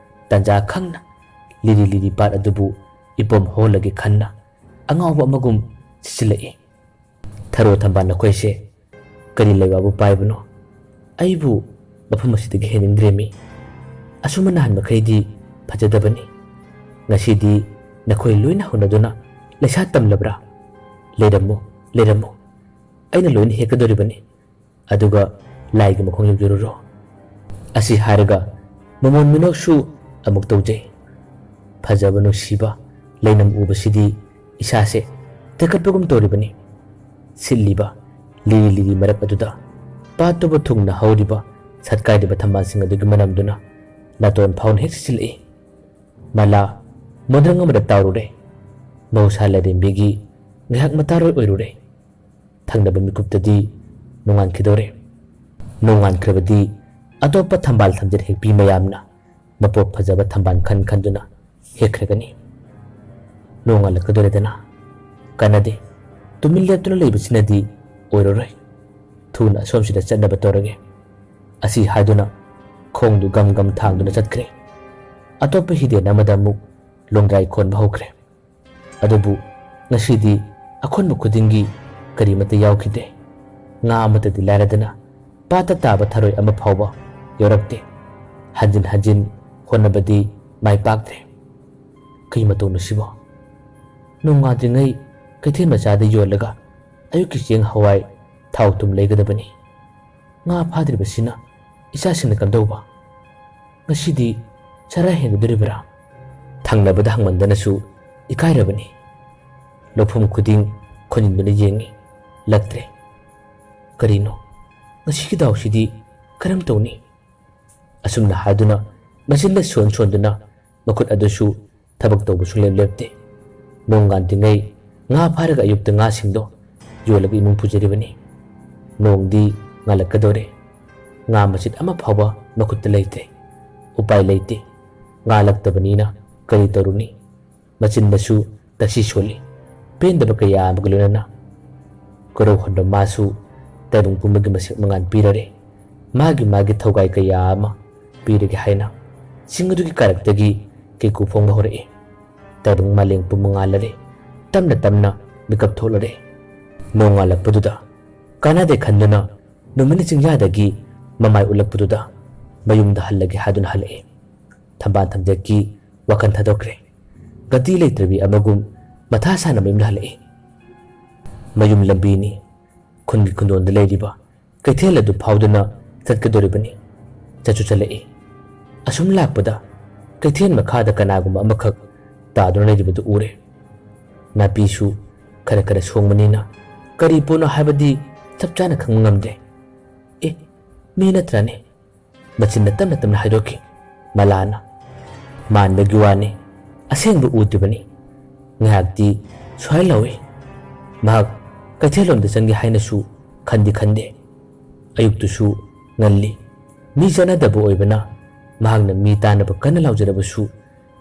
ꯇꯟꯖꯥ ꯈꯪꯅ ꯂꯤꯔꯤ ꯂꯤꯔꯤ ꯄꯥꯠ ꯑꯗꯨꯕꯨ ꯏꯄꯣꯝ ꯍꯣꯜꯂꯒꯦ ꯈꯟꯅ ꯑꯉꯥꯎꯕ ꯑꯃꯒꯨꯝ ꯁꯤꯠꯆꯤꯜꯂꯛꯏ꯫ ꯊꯔꯣ ꯊꯝꯕꯥꯜ ꯅꯈꯣꯏꯁꯦ ꯀꯔꯤ ꯂꯩꯕꯥꯛꯕꯨ ꯄꯥꯏꯕꯅꯣ? ꯑꯩꯕꯨ ꯃꯐꯝ ꯑꯁꯤꯗꯒꯤ ꯍꯦꯟꯅꯤꯡꯗ꯭ꯔꯦꯃꯤ꯫ ꯑꯁꯨꯝꯅ ꯅꯍꯥꯟ ꯃꯈꯩꯗꯤ ꯐꯖꯗꯕꯅꯤ꯫ ꯉꯁꯤꯗꯤ ꯅꯈꯣꯏ ꯂꯣꯏꯅ ꯍꯧꯅꯗꯨꯅ ꯂꯩꯁꯥ ꯇꯝꯂꯕ꯭ꯔꯥ? ꯂꯩꯔꯝꯃꯨ, ꯂꯩꯔꯝꯃꯨ꯫ ꯑꯩꯅ ꯂꯣꯏꯅ ꯍꯦꯛꯀꯗꯧꯔꯤꯕꯅꯤ꯫ ꯑꯗꯨꯒ ꯂꯥꯏꯒꯤ ꯃꯈꯣꯡ ꯌꯧꯖꯔꯨꯔꯣ꯫ ꯑꯁꯤ ꯍꯥꯏꯔꯒ ꯃꯃꯣꯟ ꯃꯤꯅꯣꯛꯁꯨ ꯑꯃꯨꯛ ꯇꯧꯖꯩ꯫ ꯐꯖꯕ ꯅꯨꯡꯁꯤꯕ ꯂꯩꯅꯝ ꯎꯕꯁꯤꯗꯤ ꯏꯁꯥꯁꯦ ꯇꯦꯛꯈꯠꯄꯒꯨꯝ ꯇꯧꯔꯤꯕꯅꯤ꯫ ꯁꯤꯠꯂꯤꯕ ꯂꯤꯔꯤ ꯂꯤꯔꯤ ꯃꯔꯛ ꯑꯗꯨꯗ ꯄꯥꯠꯇꯨꯕꯨ ꯊꯨꯡꯅ ꯍꯧꯔꯤꯕ ꯁꯠꯀꯥꯏꯔꯤꯕ ꯊꯝꯕꯥꯜꯁꯤꯡ ꯑꯗꯨꯒꯤ ꯃꯅꯝꯗꯨꯅ ꯅꯥꯇꯣꯟ ꯐꯥꯎꯅ ꯍꯦꯛ ꯁꯤꯠꯆꯤꯜꯂꯛꯏ꯫ ꯃꯂꯥ ꯃꯣꯟꯗ꯭ꯔꯪ ꯑꯃꯗ ꯇꯥꯎꯔꯨꯔꯦ꯫ ꯃꯍꯧꯁꯥ ꯂꯥꯏꯔꯦꯝꯕꯤꯒꯤ ꯉꯥꯏꯍꯥꯛ ꯃꯇꯥꯔꯣꯏ ꯑꯣꯏꯔꯨꯔꯦ꯫ ꯊꯪꯅꯕ ꯃꯤꯀꯨꯞꯇꯗꯤ ꯅꯣꯡꯉꯥꯟꯈꯤꯗꯧꯔꯦ꯫ ꯅꯣꯡꯉꯥꯟꯈ꯭ꯔꯕꯗꯤ ꯑꯇꯣꯞꯄ ꯊꯝꯕꯥꯜ ꯊꯝꯖꯦꯠ ꯍꯦꯛꯄꯤ ꯃꯌꯥꯝꯅ ꯃꯄꯣꯞ ꯐꯖꯕ ꯊꯝꯕꯥꯜ ꯈꯟ ꯈꯟꯗꯨꯅ ꯍꯦꯛꯈ꯭ꯔꯒꯅꯤ꯫ ꯅꯣꯡꯉꯥꯜꯂꯛꯀꯗꯧꯔꯦꯗꯅ꯫ ꯀꯥꯟꯅꯗꯦ꯫ ꯇꯨꯃꯤꯟ ꯂꯦꯞꯇꯨꯅ ꯂꯩꯕꯁꯤꯅꯗꯤ ꯑꯣꯏꯔꯔꯣꯏ꯫ ꯊꯨꯅ ꯑꯁꯣꯝꯁꯤꯗ ꯆꯠꯅꯕ ꯇꯧꯔꯒꯦ꯫ ꯑꯁꯤ ꯍꯥꯏꯗꯨꯅ ꯈꯣꯡꯗꯨ ꯒꯝ ꯒꯝ ꯊꯥꯡꯗꯨꯅ ꯆꯠꯈ꯭ꯔꯦ꯫ ꯑꯇꯣꯞꯄ ꯍꯤꯗꯦꯟ ꯑꯃꯗ ꯑꯃꯨꯛ ꯂꯣꯡꯗ꯭ꯔꯥꯏ ꯈꯣꯟꯕ ꯍꯧꯈ꯭ꯔꯦ꯫ ꯑꯗꯨꯕꯨ ꯉꯁꯤꯗꯤ ꯑꯈꯣꯟꯕ ꯈꯨꯗꯤꯡꯒꯤ ꯀꯔꯤꯃꯠꯇ ꯌꯥꯎꯈꯤꯗꯦ꯫ ꯉꯥ ꯑꯃꯠꯇꯗꯤ ꯂꯥꯏꯔꯗꯅ ꯄꯥꯠꯇ ꯇꯥꯕ ꯊꯔꯣꯏ ꯑꯃ ꯐꯥꯎꯕ ꯌꯥꯎꯔꯛꯇꯦ꯫ ꯍꯟꯖꯤꯟ ꯍꯟꯖꯤꯟ ꯍꯣꯠꯅꯕꯗꯤ ꯃꯥꯏ ꯄꯥꯛꯇ꯭ꯔꯦ꯫ ꯀꯩ ꯃꯇꯧꯅꯣ ꯁꯤꯕꯣ? ꯅꯣꯡꯉꯥꯟꯗ꯭ꯔꯤꯉꯩ ꯀꯩꯊꯦꯜ ꯃꯆꯥꯗ ꯌꯣꯜꯂꯒ ꯑꯌꯨꯛꯀꯤ ꯆꯦꯡ ꯍꯋꯥꯏ ꯊꯥꯎ ꯊꯨꯝ ꯂꯩꯒꯗꯕꯅꯤ꯫ ꯉꯥ ꯐꯥꯗ꯭ꯔꯤꯕꯁꯤꯅ ꯏꯆꯥꯁꯤꯡꯅ ꯀꯝꯗꯧꯕ? ꯉꯁꯤꯗꯤ ꯆꯔꯥ ꯍꯦꯟꯒꯗꯧꯔꯤꯕ꯭ꯔꯥ? ꯊꯪꯅꯕꯗ ꯍꯪꯃꯟꯗꯅꯁꯨ ꯏꯀꯥꯏꯔꯕꯅꯤ꯫ ꯂꯧꯐꯝ ꯈꯨꯗꯤꯡ ꯈꯣꯟꯖꯤꯟꯗꯨꯅ ꯌꯦꯡꯉꯤ, ꯂꯛꯇ꯭ꯔꯦ꯫ ꯀꯔꯤꯅꯣ? ꯉꯁꯤꯒꯤ ꯗꯥꯎꯁꯤꯗꯤ ꯀꯔꯝ ꯇꯧꯅꯤ? ꯑꯁꯨꯝꯅ ꯍꯥꯏꯗꯨꯅ ꯃꯆꯤꯟꯗ ꯁꯣꯟ ꯁꯣꯟꯗꯨꯅ ꯃꯈꯨꯠ ꯑꯗꯨꯁꯨ ꯊꯕꯛ ꯇꯧꯕ ꯁꯨꯡꯂꯦꯞ ꯂꯦꯞꯇꯦ꯫ ꯅꯣꯡꯉꯥꯟꯗ꯭ꯔꯤꯉꯩ ꯉꯥ ꯐꯥꯔꯒ ꯑꯌꯨꯛꯇ ꯉꯥꯁꯤꯡꯗꯣ ꯌꯣꯜꯂꯒ ꯏꯃꯨꯡ ꯄꯨꯖꯔꯤꯕꯅꯤ꯫ ꯅꯣꯡꯗꯤ ꯉꯥꯜꯂꯛꯀꯗꯧꯔꯦ꯫ ꯉꯥ ꯃꯆꯤꯠ ꯑꯃ ꯐꯥꯎꯕ ꯃꯈꯨꯠꯇ ꯂꯩꯇ꯭ꯔꯦ꯫ ꯎꯄꯥꯏ ꯂꯩꯇꯦ꯫ ꯉꯥ ꯂꯛꯇꯕꯅꯤꯅ ꯀꯔꯤ ꯇꯧꯔꯨꯅꯤ? ꯃꯆꯤꯟꯗꯁꯨ ꯇꯛꯁꯤ ꯁꯣꯜꯂꯤ꯫ ꯄꯦꯟꯗꯕ ꯀꯌꯥ ꯑꯃꯒ ꯂꯣꯏꯅꯅ꯫ ꯀꯣꯔꯧ ꯍꯟꯕ ꯃꯥꯁꯨ ꯇꯥꯏꯕꯪ ꯄꯨꯝꯕꯒꯤ ꯃꯁꯦꯛ ꯃꯉꯥꯜ ꯄꯤꯔꯔꯦ꯫ ꯃꯥꯒꯤ ꯃꯥꯒꯤ ꯊꯧꯒꯥꯏ ꯀꯌꯥ ꯑꯃ ꯄꯤꯔꯒꯦ ꯍꯥꯏꯅ ꯆꯤꯡ ꯑꯗꯨꯒꯤ ꯀꯥꯔꯛꯇꯒꯤ ꯀꯩꯀꯨ ꯐꯣꯡꯕ ꯍꯧꯔꯛꯏ꯫ ꯇꯥꯏꯕꯪ ꯃꯥꯂꯦꯝ ꯄꯨꯝꯕ ꯉꯥꯜꯂꯔꯦ꯫ ꯇꯞꯅ ꯇꯞꯅ ꯃꯤꯀꯞ ꯊꯣꯛꯂꯔꯦ꯫ ꯅꯣꯡꯉꯥꯜꯂꯛꯄꯗꯨꯗ ꯀꯥꯟꯅꯗꯦ ꯈꯟꯗꯨꯅ ꯅꯨꯃꯤꯠꯅ ꯆꯤꯡꯌꯥꯗꯒꯤ ꯃꯃꯥꯏ ꯎꯠꯂꯛꯄꯗꯨꯗ ꯃꯌꯨꯝꯗ ꯍꯜꯂꯒꯦ ꯍꯥꯏꯗꯨꯅ ꯍꯜꯂꯛꯏ꯫ ꯊꯝꯕꯥꯜ ꯊꯝꯖꯦꯠꯀꯤ ꯋꯥꯈꯜ ꯊꯥꯗꯣꯛꯈ꯭ꯔꯦ꯫ ꯒꯗꯤ ꯂꯩꯇ꯭ꯔꯕꯤ ꯑꯃꯒꯨꯝ ꯃꯊꯥ ꯁꯥꯅ ꯃꯌꯨꯝꯗ ꯍꯜꯂꯛꯏ꯫ ꯃꯌꯨꯝ ꯂꯝꯕꯤꯅꯤ꯫ ꯈꯨꯟꯒꯤ ꯈꯨꯟꯗꯣꯟꯗ ꯂꯩꯔꯤꯕ ꯀꯩꯊꯦꯜ ꯑꯗꯨ ꯐꯥꯎꯗꯨꯅ ꯆꯠꯀꯗꯧꯔꯤꯕꯅꯤ꯫ ꯆꯠꯁꯨ ꯆꯠꯂꯛꯏ꯫ ꯑꯁꯨꯝ ꯂꯥꯛꯄꯗ ꯀꯩꯊꯦꯜ ꯃꯈꯥꯗ ꯀꯅꯥꯒꯨꯝꯕ ꯑꯃꯈꯛ ꯇꯥꯗꯨꯅ ꯂꯩꯔꯤꯕꯗꯨ ꯎꯔꯦ꯫ ꯅꯥꯄꯤꯁꯨ ꯈꯔ ꯈꯔ ꯁꯣꯡꯕꯅꯤꯅ ꯀꯔꯤ ꯄꯣꯠꯅꯣ ꯍꯥꯏꯕꯗꯤ ꯆꯞ ꯆꯥꯅ ꯈꯪꯕ ꯉꯝꯗꯦ꯫ "ꯑꯦ, ꯃꯤ ꯅꯠꯇ꯭ꯔꯅꯦ?" ꯃꯆꯤꯟꯅ ꯇꯞꯅ ꯇꯞꯅ ꯍꯥꯏꯗꯣꯛꯈꯤ ꯃꯂꯥꯅ꯫ "ꯃꯥꯟꯕꯒꯤ ꯋꯥꯅꯤ, ꯑꯁꯦꯡꯕ ꯎꯗ꯭ꯔꯤꯕꯅꯤ꯫ ꯉꯥꯏꯍꯥꯛꯇꯤ ꯁ꯭ꯋꯥꯏ ꯂꯥꯎꯏ꯫ ꯃꯍꯥꯛ ꯀꯩꯊꯦꯜꯂꯣꯝꯗ ꯆꯪꯒꯦ ꯍꯥꯏꯅꯁꯨ ꯈꯟꯗꯤ ꯈꯟꯗꯦ꯫ ꯑꯌꯨꯛꯇꯨꯁꯨ ꯉꯜꯂꯤ꯫ ꯃꯤ ꯆꯠꯅꯗꯕ ꯑꯣꯏꯕꯅ ꯃꯍꯥꯛꯅ ꯃꯤ ꯇꯥꯅꯕ ꯀꯟꯅ ꯂꯥꯎꯖꯔꯕꯁꯨ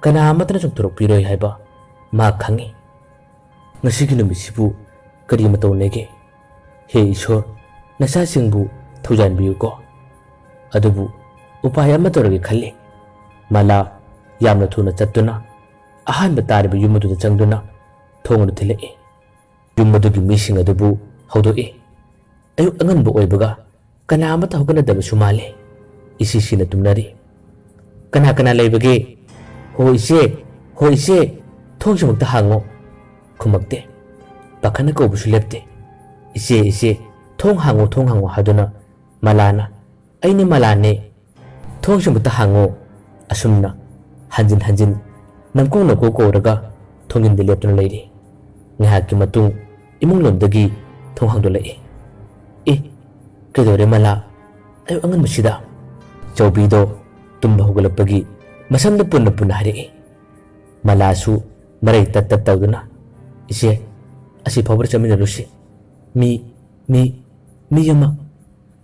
ꯀꯅꯥ ꯑꯃꯠꯇꯅ ꯆꯣꯡꯊꯣꯔꯛꯄꯤꯔꯣꯏ ꯍꯥꯏꯕ ꯃꯍꯥꯛ ꯈꯪꯏ꯫ ꯉꯁꯤꯒꯤ ꯅꯨꯃꯤꯠꯁꯤꯕꯨ ꯀꯔꯤ ꯃꯇꯧꯅꯦꯒꯦ? ꯍꯦ ꯏꯁꯣꯔ, ꯅꯆꯥꯁꯤꯡꯕꯨ ꯊꯧꯖꯥꯟꯕꯤꯌꯨꯀꯣ꯫ ꯑꯗꯨꯕꯨ ꯎꯄꯥꯏ ꯑꯃ ꯇꯧꯔꯒꯦ ꯈꯜꯂꯤ꯫ ꯃꯂꯥ ꯌꯥꯝꯅ ꯊꯨꯅ ꯆꯠꯇꯨꯅ ꯑꯍꯥꯟꯕ ꯇꯥꯔꯤꯕ ꯌꯨꯝ ꯑꯗꯨꯗ ꯆꯪꯗꯨꯅ ꯊꯣꯡ ꯑꯗꯨ ꯊꯤꯜꯂꯛꯏ꯫ ꯌꯨꯝ ꯑꯗꯨꯒꯤ ꯃꯤꯁꯤꯡ ꯑꯗꯨꯕꯨ ꯍꯧꯗꯣꯛꯏ꯫ ꯑꯌꯨꯛ ꯑꯉꯟꯕ ꯑꯣꯏꯕꯒ ꯀꯅꯥ ꯑꯃꯠꯇ ꯍꯧꯒꯠꯅꯗꯕꯁꯨ ꯃꯥꯜꯂꯤ꯫ ꯏꯁꯤ ꯁꯤꯅ ꯇꯨꯝꯅꯔꯤ꯫ "ꯀꯅꯥ ꯀꯅꯥ ꯂꯩꯕꯒꯦ?" "ꯍꯣ ꯏꯆꯦ, ꯍꯣ ꯏꯆꯦ, ꯊꯣꯡꯁꯤꯃꯛꯇ ꯍꯥꯡꯉꯣ"꯫ ꯈꯨꯝꯃꯛꯇꯦ꯫ ꯄꯥꯈꯠꯅ ꯀꯧꯕꯁꯨ ꯂꯦꯞꯇꯦ꯫ "ꯏꯆꯦ, ꯏꯆꯦ, ꯊꯣꯡ ꯍꯥꯡꯉꯣ, ꯊꯣꯡ ꯍꯥꯡꯉꯣ" ꯍꯥꯏꯗꯨꯅ ꯃꯂꯥꯅ, "ꯑꯩꯅꯦ ꯃꯂꯥꯅꯦ, ꯊꯣꯡꯁꯤꯃꯛꯇ ꯍꯥꯡꯉꯣ"꯫ ꯑꯁꯨꯝꯅ ꯍꯟꯖꯤꯟ ꯍꯟꯖꯤꯟ ꯅꯝꯀꯧ ꯅꯝꯀꯧ ꯀꯧꯔꯒ ꯊꯣꯡꯖꯤꯟꯗ ꯂꯦꯞꯇꯨꯅ ꯂꯩꯔꯤ꯫ ꯉꯥꯏꯍꯥꯛꯀꯤ ꯃꯇꯨꯡ ꯏꯃꯨꯡ ꯂꯣꯝꯗꯒꯤ ꯊꯣꯡ ꯍꯥꯡꯗꯣꯛꯂꯛꯏ꯫ "ꯑꯦ, ꯀꯩꯗꯧꯔꯦ ꯃꯂꯥ? ꯑꯌꯨꯛ ꯑꯉꯟꯕꯁꯤꯗ?" ꯆꯧꯕꯤꯗꯣ ꯇꯨꯝꯕ ꯍꯧꯒꯠꯂꯛꯄꯒꯤ ꯃꯁꯝꯗ ꯄꯨꯟꯅ ꯄꯨꯟꯅ ꯍꯥꯏꯔꯛꯏ꯫ ꯃꯂꯥꯁꯨ ꯃꯔꯩ ꯇꯠ ꯇꯠ ꯇꯧꯗꯨꯅ, "ꯏꯆꯦ, ꯑꯁꯤ ꯐꯥꯎꯕꯗ ꯆꯠꯃꯤꯟꯅꯔꯨꯁꯤ꯫ ꯃꯤ, ꯃꯤ, ꯃꯤ ꯑꯃ"꯫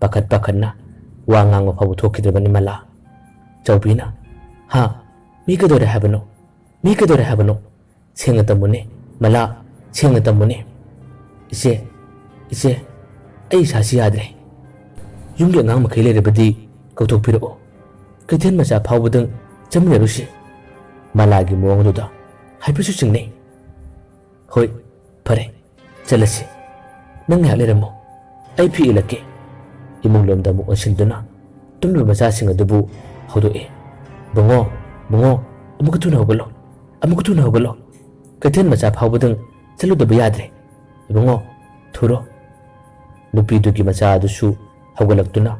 ꯄꯥꯈꯠ ꯄꯥꯈꯠꯅ ꯋꯥ ꯉꯥꯡꯕ ꯐꯥꯎꯕ ꯊꯣꯛꯈꯤꯗ꯭ꯔꯕꯅꯤ ꯃꯂꯥ꯫ ꯆꯧꯕꯤꯅ, "ꯍꯥ? ꯃꯤ ꯀꯩꯗꯧꯔꯦ ꯍꯥꯏꯕꯅꯣ? ꯃꯤ ꯀꯩꯗꯧꯔꯦ ꯍꯥꯏꯕꯅꯣ? ꯁꯦꯡꯅ ꯇꯝꯃꯨꯅꯦ, ꯃꯂꯥ, ꯁꯦꯡꯅ ꯇꯝꯃꯨꯅꯦ"꯫ "ꯏꯆꯦ, ꯏꯆꯦ, ꯑꯩ ꯏꯁꯥꯁꯤ ꯌꯥꯗ꯭ꯔꯦ꯫ ꯌꯨꯝꯒꯤ ꯑꯉꯥꯡ ꯃꯈꯩ ꯂꯩꯔꯕꯗꯤ ꯀꯧꯊꯣꯛꯄꯤꯔꯛꯑꯣ꯫ ꯀꯩꯊꯦꯜ ꯃꯆꯥ ꯐꯥꯎꯕꯗꯪ ꯆꯠꯃꯤꯟꯅꯔꯨꯁꯤ"꯫ ꯃꯂꯥꯒꯤ ꯃꯑꯣꯡꯗꯨꯗ ꯍꯥꯏꯐꯦꯠꯁꯨ ꯆꯤꯡꯅꯩ꯫ "ꯍꯣꯏ, ꯐꯔꯦ, ꯆꯠꯂꯁꯤ꯫ ꯅꯪ ꯉꯥꯏꯍꯥꯛ ꯂꯩꯔꯝꯃꯣ, ꯑꯩ ꯐꯤ ꯏꯜꯂꯛꯀꯦ"꯫ ꯏꯃꯨꯡ ꯂꯣꯝꯗ ꯑꯃꯨꯛ ꯑꯣꯟꯁꯤꯟꯗꯨꯅ ꯇꯨꯝꯂꯤꯕ ꯃꯆꯥꯁꯤꯡ ꯑꯗꯨꯕꯨ ꯍꯧꯗꯣꯛꯏ꯫ "ꯕꯨꯡꯉꯣ, ꯕꯨꯡꯉꯣ, ꯑꯃꯨꯛꯀ ꯊꯨꯅ ꯍꯧꯒꯠꯂꯣ, ꯑꯃꯨꯛꯀ ꯊꯨꯅ ꯍꯧꯒꯠꯂꯣ꯫ ꯀꯩꯊꯦꯜ ꯃꯆꯥ ꯐꯥꯎꯕꯗꯪ ꯆꯠꯂꯨꯗꯕ ꯌꯥꯗ꯭ꯔꯦ꯫ ꯏꯕꯨꯡꯉꯣ, ꯊꯨꯔꯣ"꯫ ꯅꯨꯄꯤꯗꯨꯒꯤ ꯃꯆꯥ ꯑꯗꯨꯁꯨ ꯍꯧꯒꯠꯂꯛꯇꯨꯅ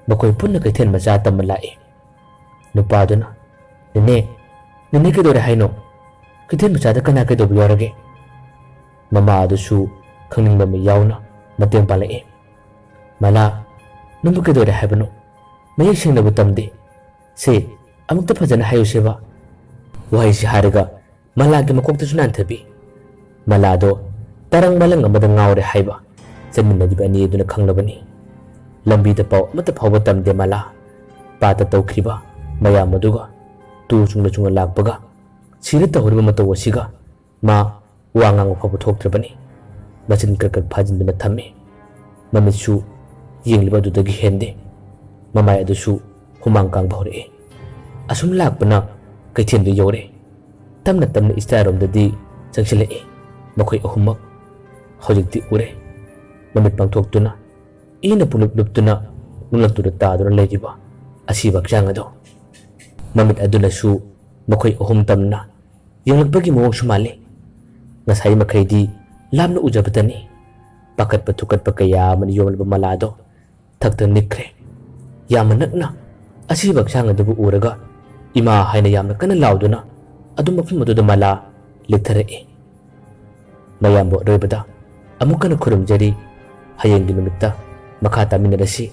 ꯃꯈꯣꯏ ꯄꯨꯟꯅ ꯀꯩꯊꯦꯜ ꯃꯆꯥ ꯇꯝꯕ ꯂꯥꯛꯏ꯫ ꯅꯨꯄꯥꯗꯨꯅ, "ꯅꯦꯅꯦ, ꯅꯦꯅꯦ ꯀꯩꯗꯧꯔꯦ ꯍꯥꯏꯅꯣ? ꯀꯩꯊꯦꯜ ꯃꯆꯥꯗ ꯀꯅꯥ ꯀꯩꯗꯧꯕ ꯌꯥꯎꯔꯒꯦ?" ꯃꯃꯥ ꯑꯗꯨꯁꯨ ꯈꯪꯅꯤꯡꯕ ꯑꯃ ꯌꯥꯎꯅ ꯃꯇꯦꯡ ꯄꯥꯡꯂꯛꯏ꯫ "ꯃꯂꯥ, ꯅꯪꯕꯨ ꯀꯩꯗꯧꯔꯦ ꯍꯥꯏꯕꯅꯣ? ꯃꯌꯦꯛ ꯁꯦꯡꯅꯕꯨ ꯇꯝꯗꯦ꯫ ꯁꯦ, ꯑꯃꯨꯛꯇ ꯐꯖꯅ ꯍꯥꯏꯌꯨꯁꯦꯕ꯫" ꯋꯥꯍꯩꯁꯤ ꯍꯥꯏꯔꯒ ꯃꯂꯥꯒꯤ ꯃꯀꯣꯛꯇꯁꯨ ꯅꯥꯟꯊꯕꯤ꯫ ꯃꯂꯥꯗꯣ ꯇꯔꯪ ꯃꯂꯪ ꯑꯃꯗ ꯉꯥꯎꯔꯦ ꯍꯥꯏꯕ ꯆꯠꯃꯤꯟꯅꯔꯤꯕ ꯑꯅꯤ ꯑꯗꯨꯅ ꯈꯪꯂꯕꯅꯤ꯫ ꯂꯝꯕꯤꯗ ꯄꯥꯎ ꯑꯃꯠꯇ ꯐꯥꯎꯕ ꯇꯝꯗꯦ ꯃꯂꯥ꯫ ꯄꯥꯠꯇ ꯇꯧꯈ꯭ꯔꯤꯕ ꯃꯌꯥꯝ ꯑꯗꯨꯒ ꯇꯨ ꯆꯨꯡꯅ ꯆꯨꯡꯅ ꯂꯥꯛꯄꯒ ꯁꯤꯔ ꯇꯧꯍꯧꯔꯤꯕ ꯃꯇꯧ ꯑꯁꯤꯒ ꯃꯥ ꯋꯥ ꯉꯥꯡꯕ ꯐꯥꯎꯕ ꯊꯣꯛꯇ꯭ꯔꯕꯅꯤ꯫ ꯃꯆꯤꯟ ꯀ꯭ꯔꯛ ꯀ꯭ꯔꯛ ꯐꯥꯖꯤꯟꯗꯨꯅ ꯊꯝꯃꯤ꯫ ꯃꯃꯤꯠꯁꯨ ꯌꯦꯡꯂꯤꯕ ꯑꯗꯨꯗꯒꯤ ꯍꯦꯟꯗꯦ꯫ ꯃꯃꯥꯏ ꯑꯗꯨꯁꯨ ꯍꯨꯃꯥꯡ ꯀꯥꯡꯕ ꯍꯧꯔꯛꯏ꯫ ꯑꯁꯨꯝ ꯂꯥꯛꯄꯅ ꯀꯩꯊꯦꯜꯗꯨ ꯌꯧꯔꯦ꯫ ꯇꯞꯅ ꯇꯞꯅ ꯏꯁꯇꯥꯔꯣꯝꯗꯗꯤ ꯆꯪꯁꯤꯜꯂꯛꯏ꯫ ꯃꯈꯣꯏ ꯑꯍꯨꯝꯃꯛ ꯍꯧꯖꯤꯛꯇꯤ ꯎꯔꯦ꯫ ꯃꯃꯤꯠ ꯄꯥꯡꯊꯣꯛꯇꯨꯅ ꯏꯅ ꯄꯨꯂꯨꯞ ꯂꯨꯞꯇꯨꯅ ꯅꯨꯡꯂꯛꯇꯨꯗ ꯇꯥꯗꯨꯅ ꯂꯩꯔꯤꯕ ꯑꯁꯤꯕ ꯍꯛꯆꯥꯡ ꯑꯗꯣ꯫ ꯃꯃꯤꯠ ꯑꯗꯨꯅꯁꯨ ꯃꯈꯣꯏ ꯑꯍꯨꯝ ꯇꯝꯅ ꯌꯦꯡꯂꯛꯄꯒꯤ ꯃꯑꯣꯡꯁꯨ ꯃꯥꯜꯂꯤ꯫ ꯉꯁꯥꯏ ꯃꯈꯩꯗꯤ ꯂꯥꯞꯅ ꯎꯖꯕꯇꯅꯤ꯫ ꯄꯥꯈꯠꯄ ꯊꯨꯀꯠꯄ ꯀꯌꯥ ꯑꯃꯅ ꯌꯣꯝꯂꯕ ꯃꯂꯥꯗꯣ ꯊꯛ ꯊꯛ ꯅꯤꯛꯈ꯭ꯔꯦ꯫ ꯌꯥꯝꯅ ꯅꯛꯅ ꯑꯁꯤꯕ ꯍꯛꯆꯥꯡ ꯑꯗꯨꯕꯨ ꯎꯔꯒ "ꯏꯃꯥ" ꯍꯥꯏꯅ ꯌꯥꯝꯅ ꯀꯟꯅ ꯂꯥꯎꯗꯨꯅ ꯑꯗꯨꯝ ꯃꯐꯝ ꯑꯗꯨꯗ ꯃꯂꯥ ꯂꯦꯛꯊꯔꯛꯏ꯫ ꯃꯌꯥꯝꯕꯨ ꯑꯔꯣꯏꯕꯗ ꯑꯃꯨꯛ ꯍꯟꯅ ꯈꯨꯔꯨꯝꯖꯔꯤ꯫ ꯍꯌꯦꯡꯒꯤ ꯅꯨꯃꯤꯠꯇ ꯃꯈꯥ ꯇꯥꯃꯤꯟꯅꯔꯁꯤ꯫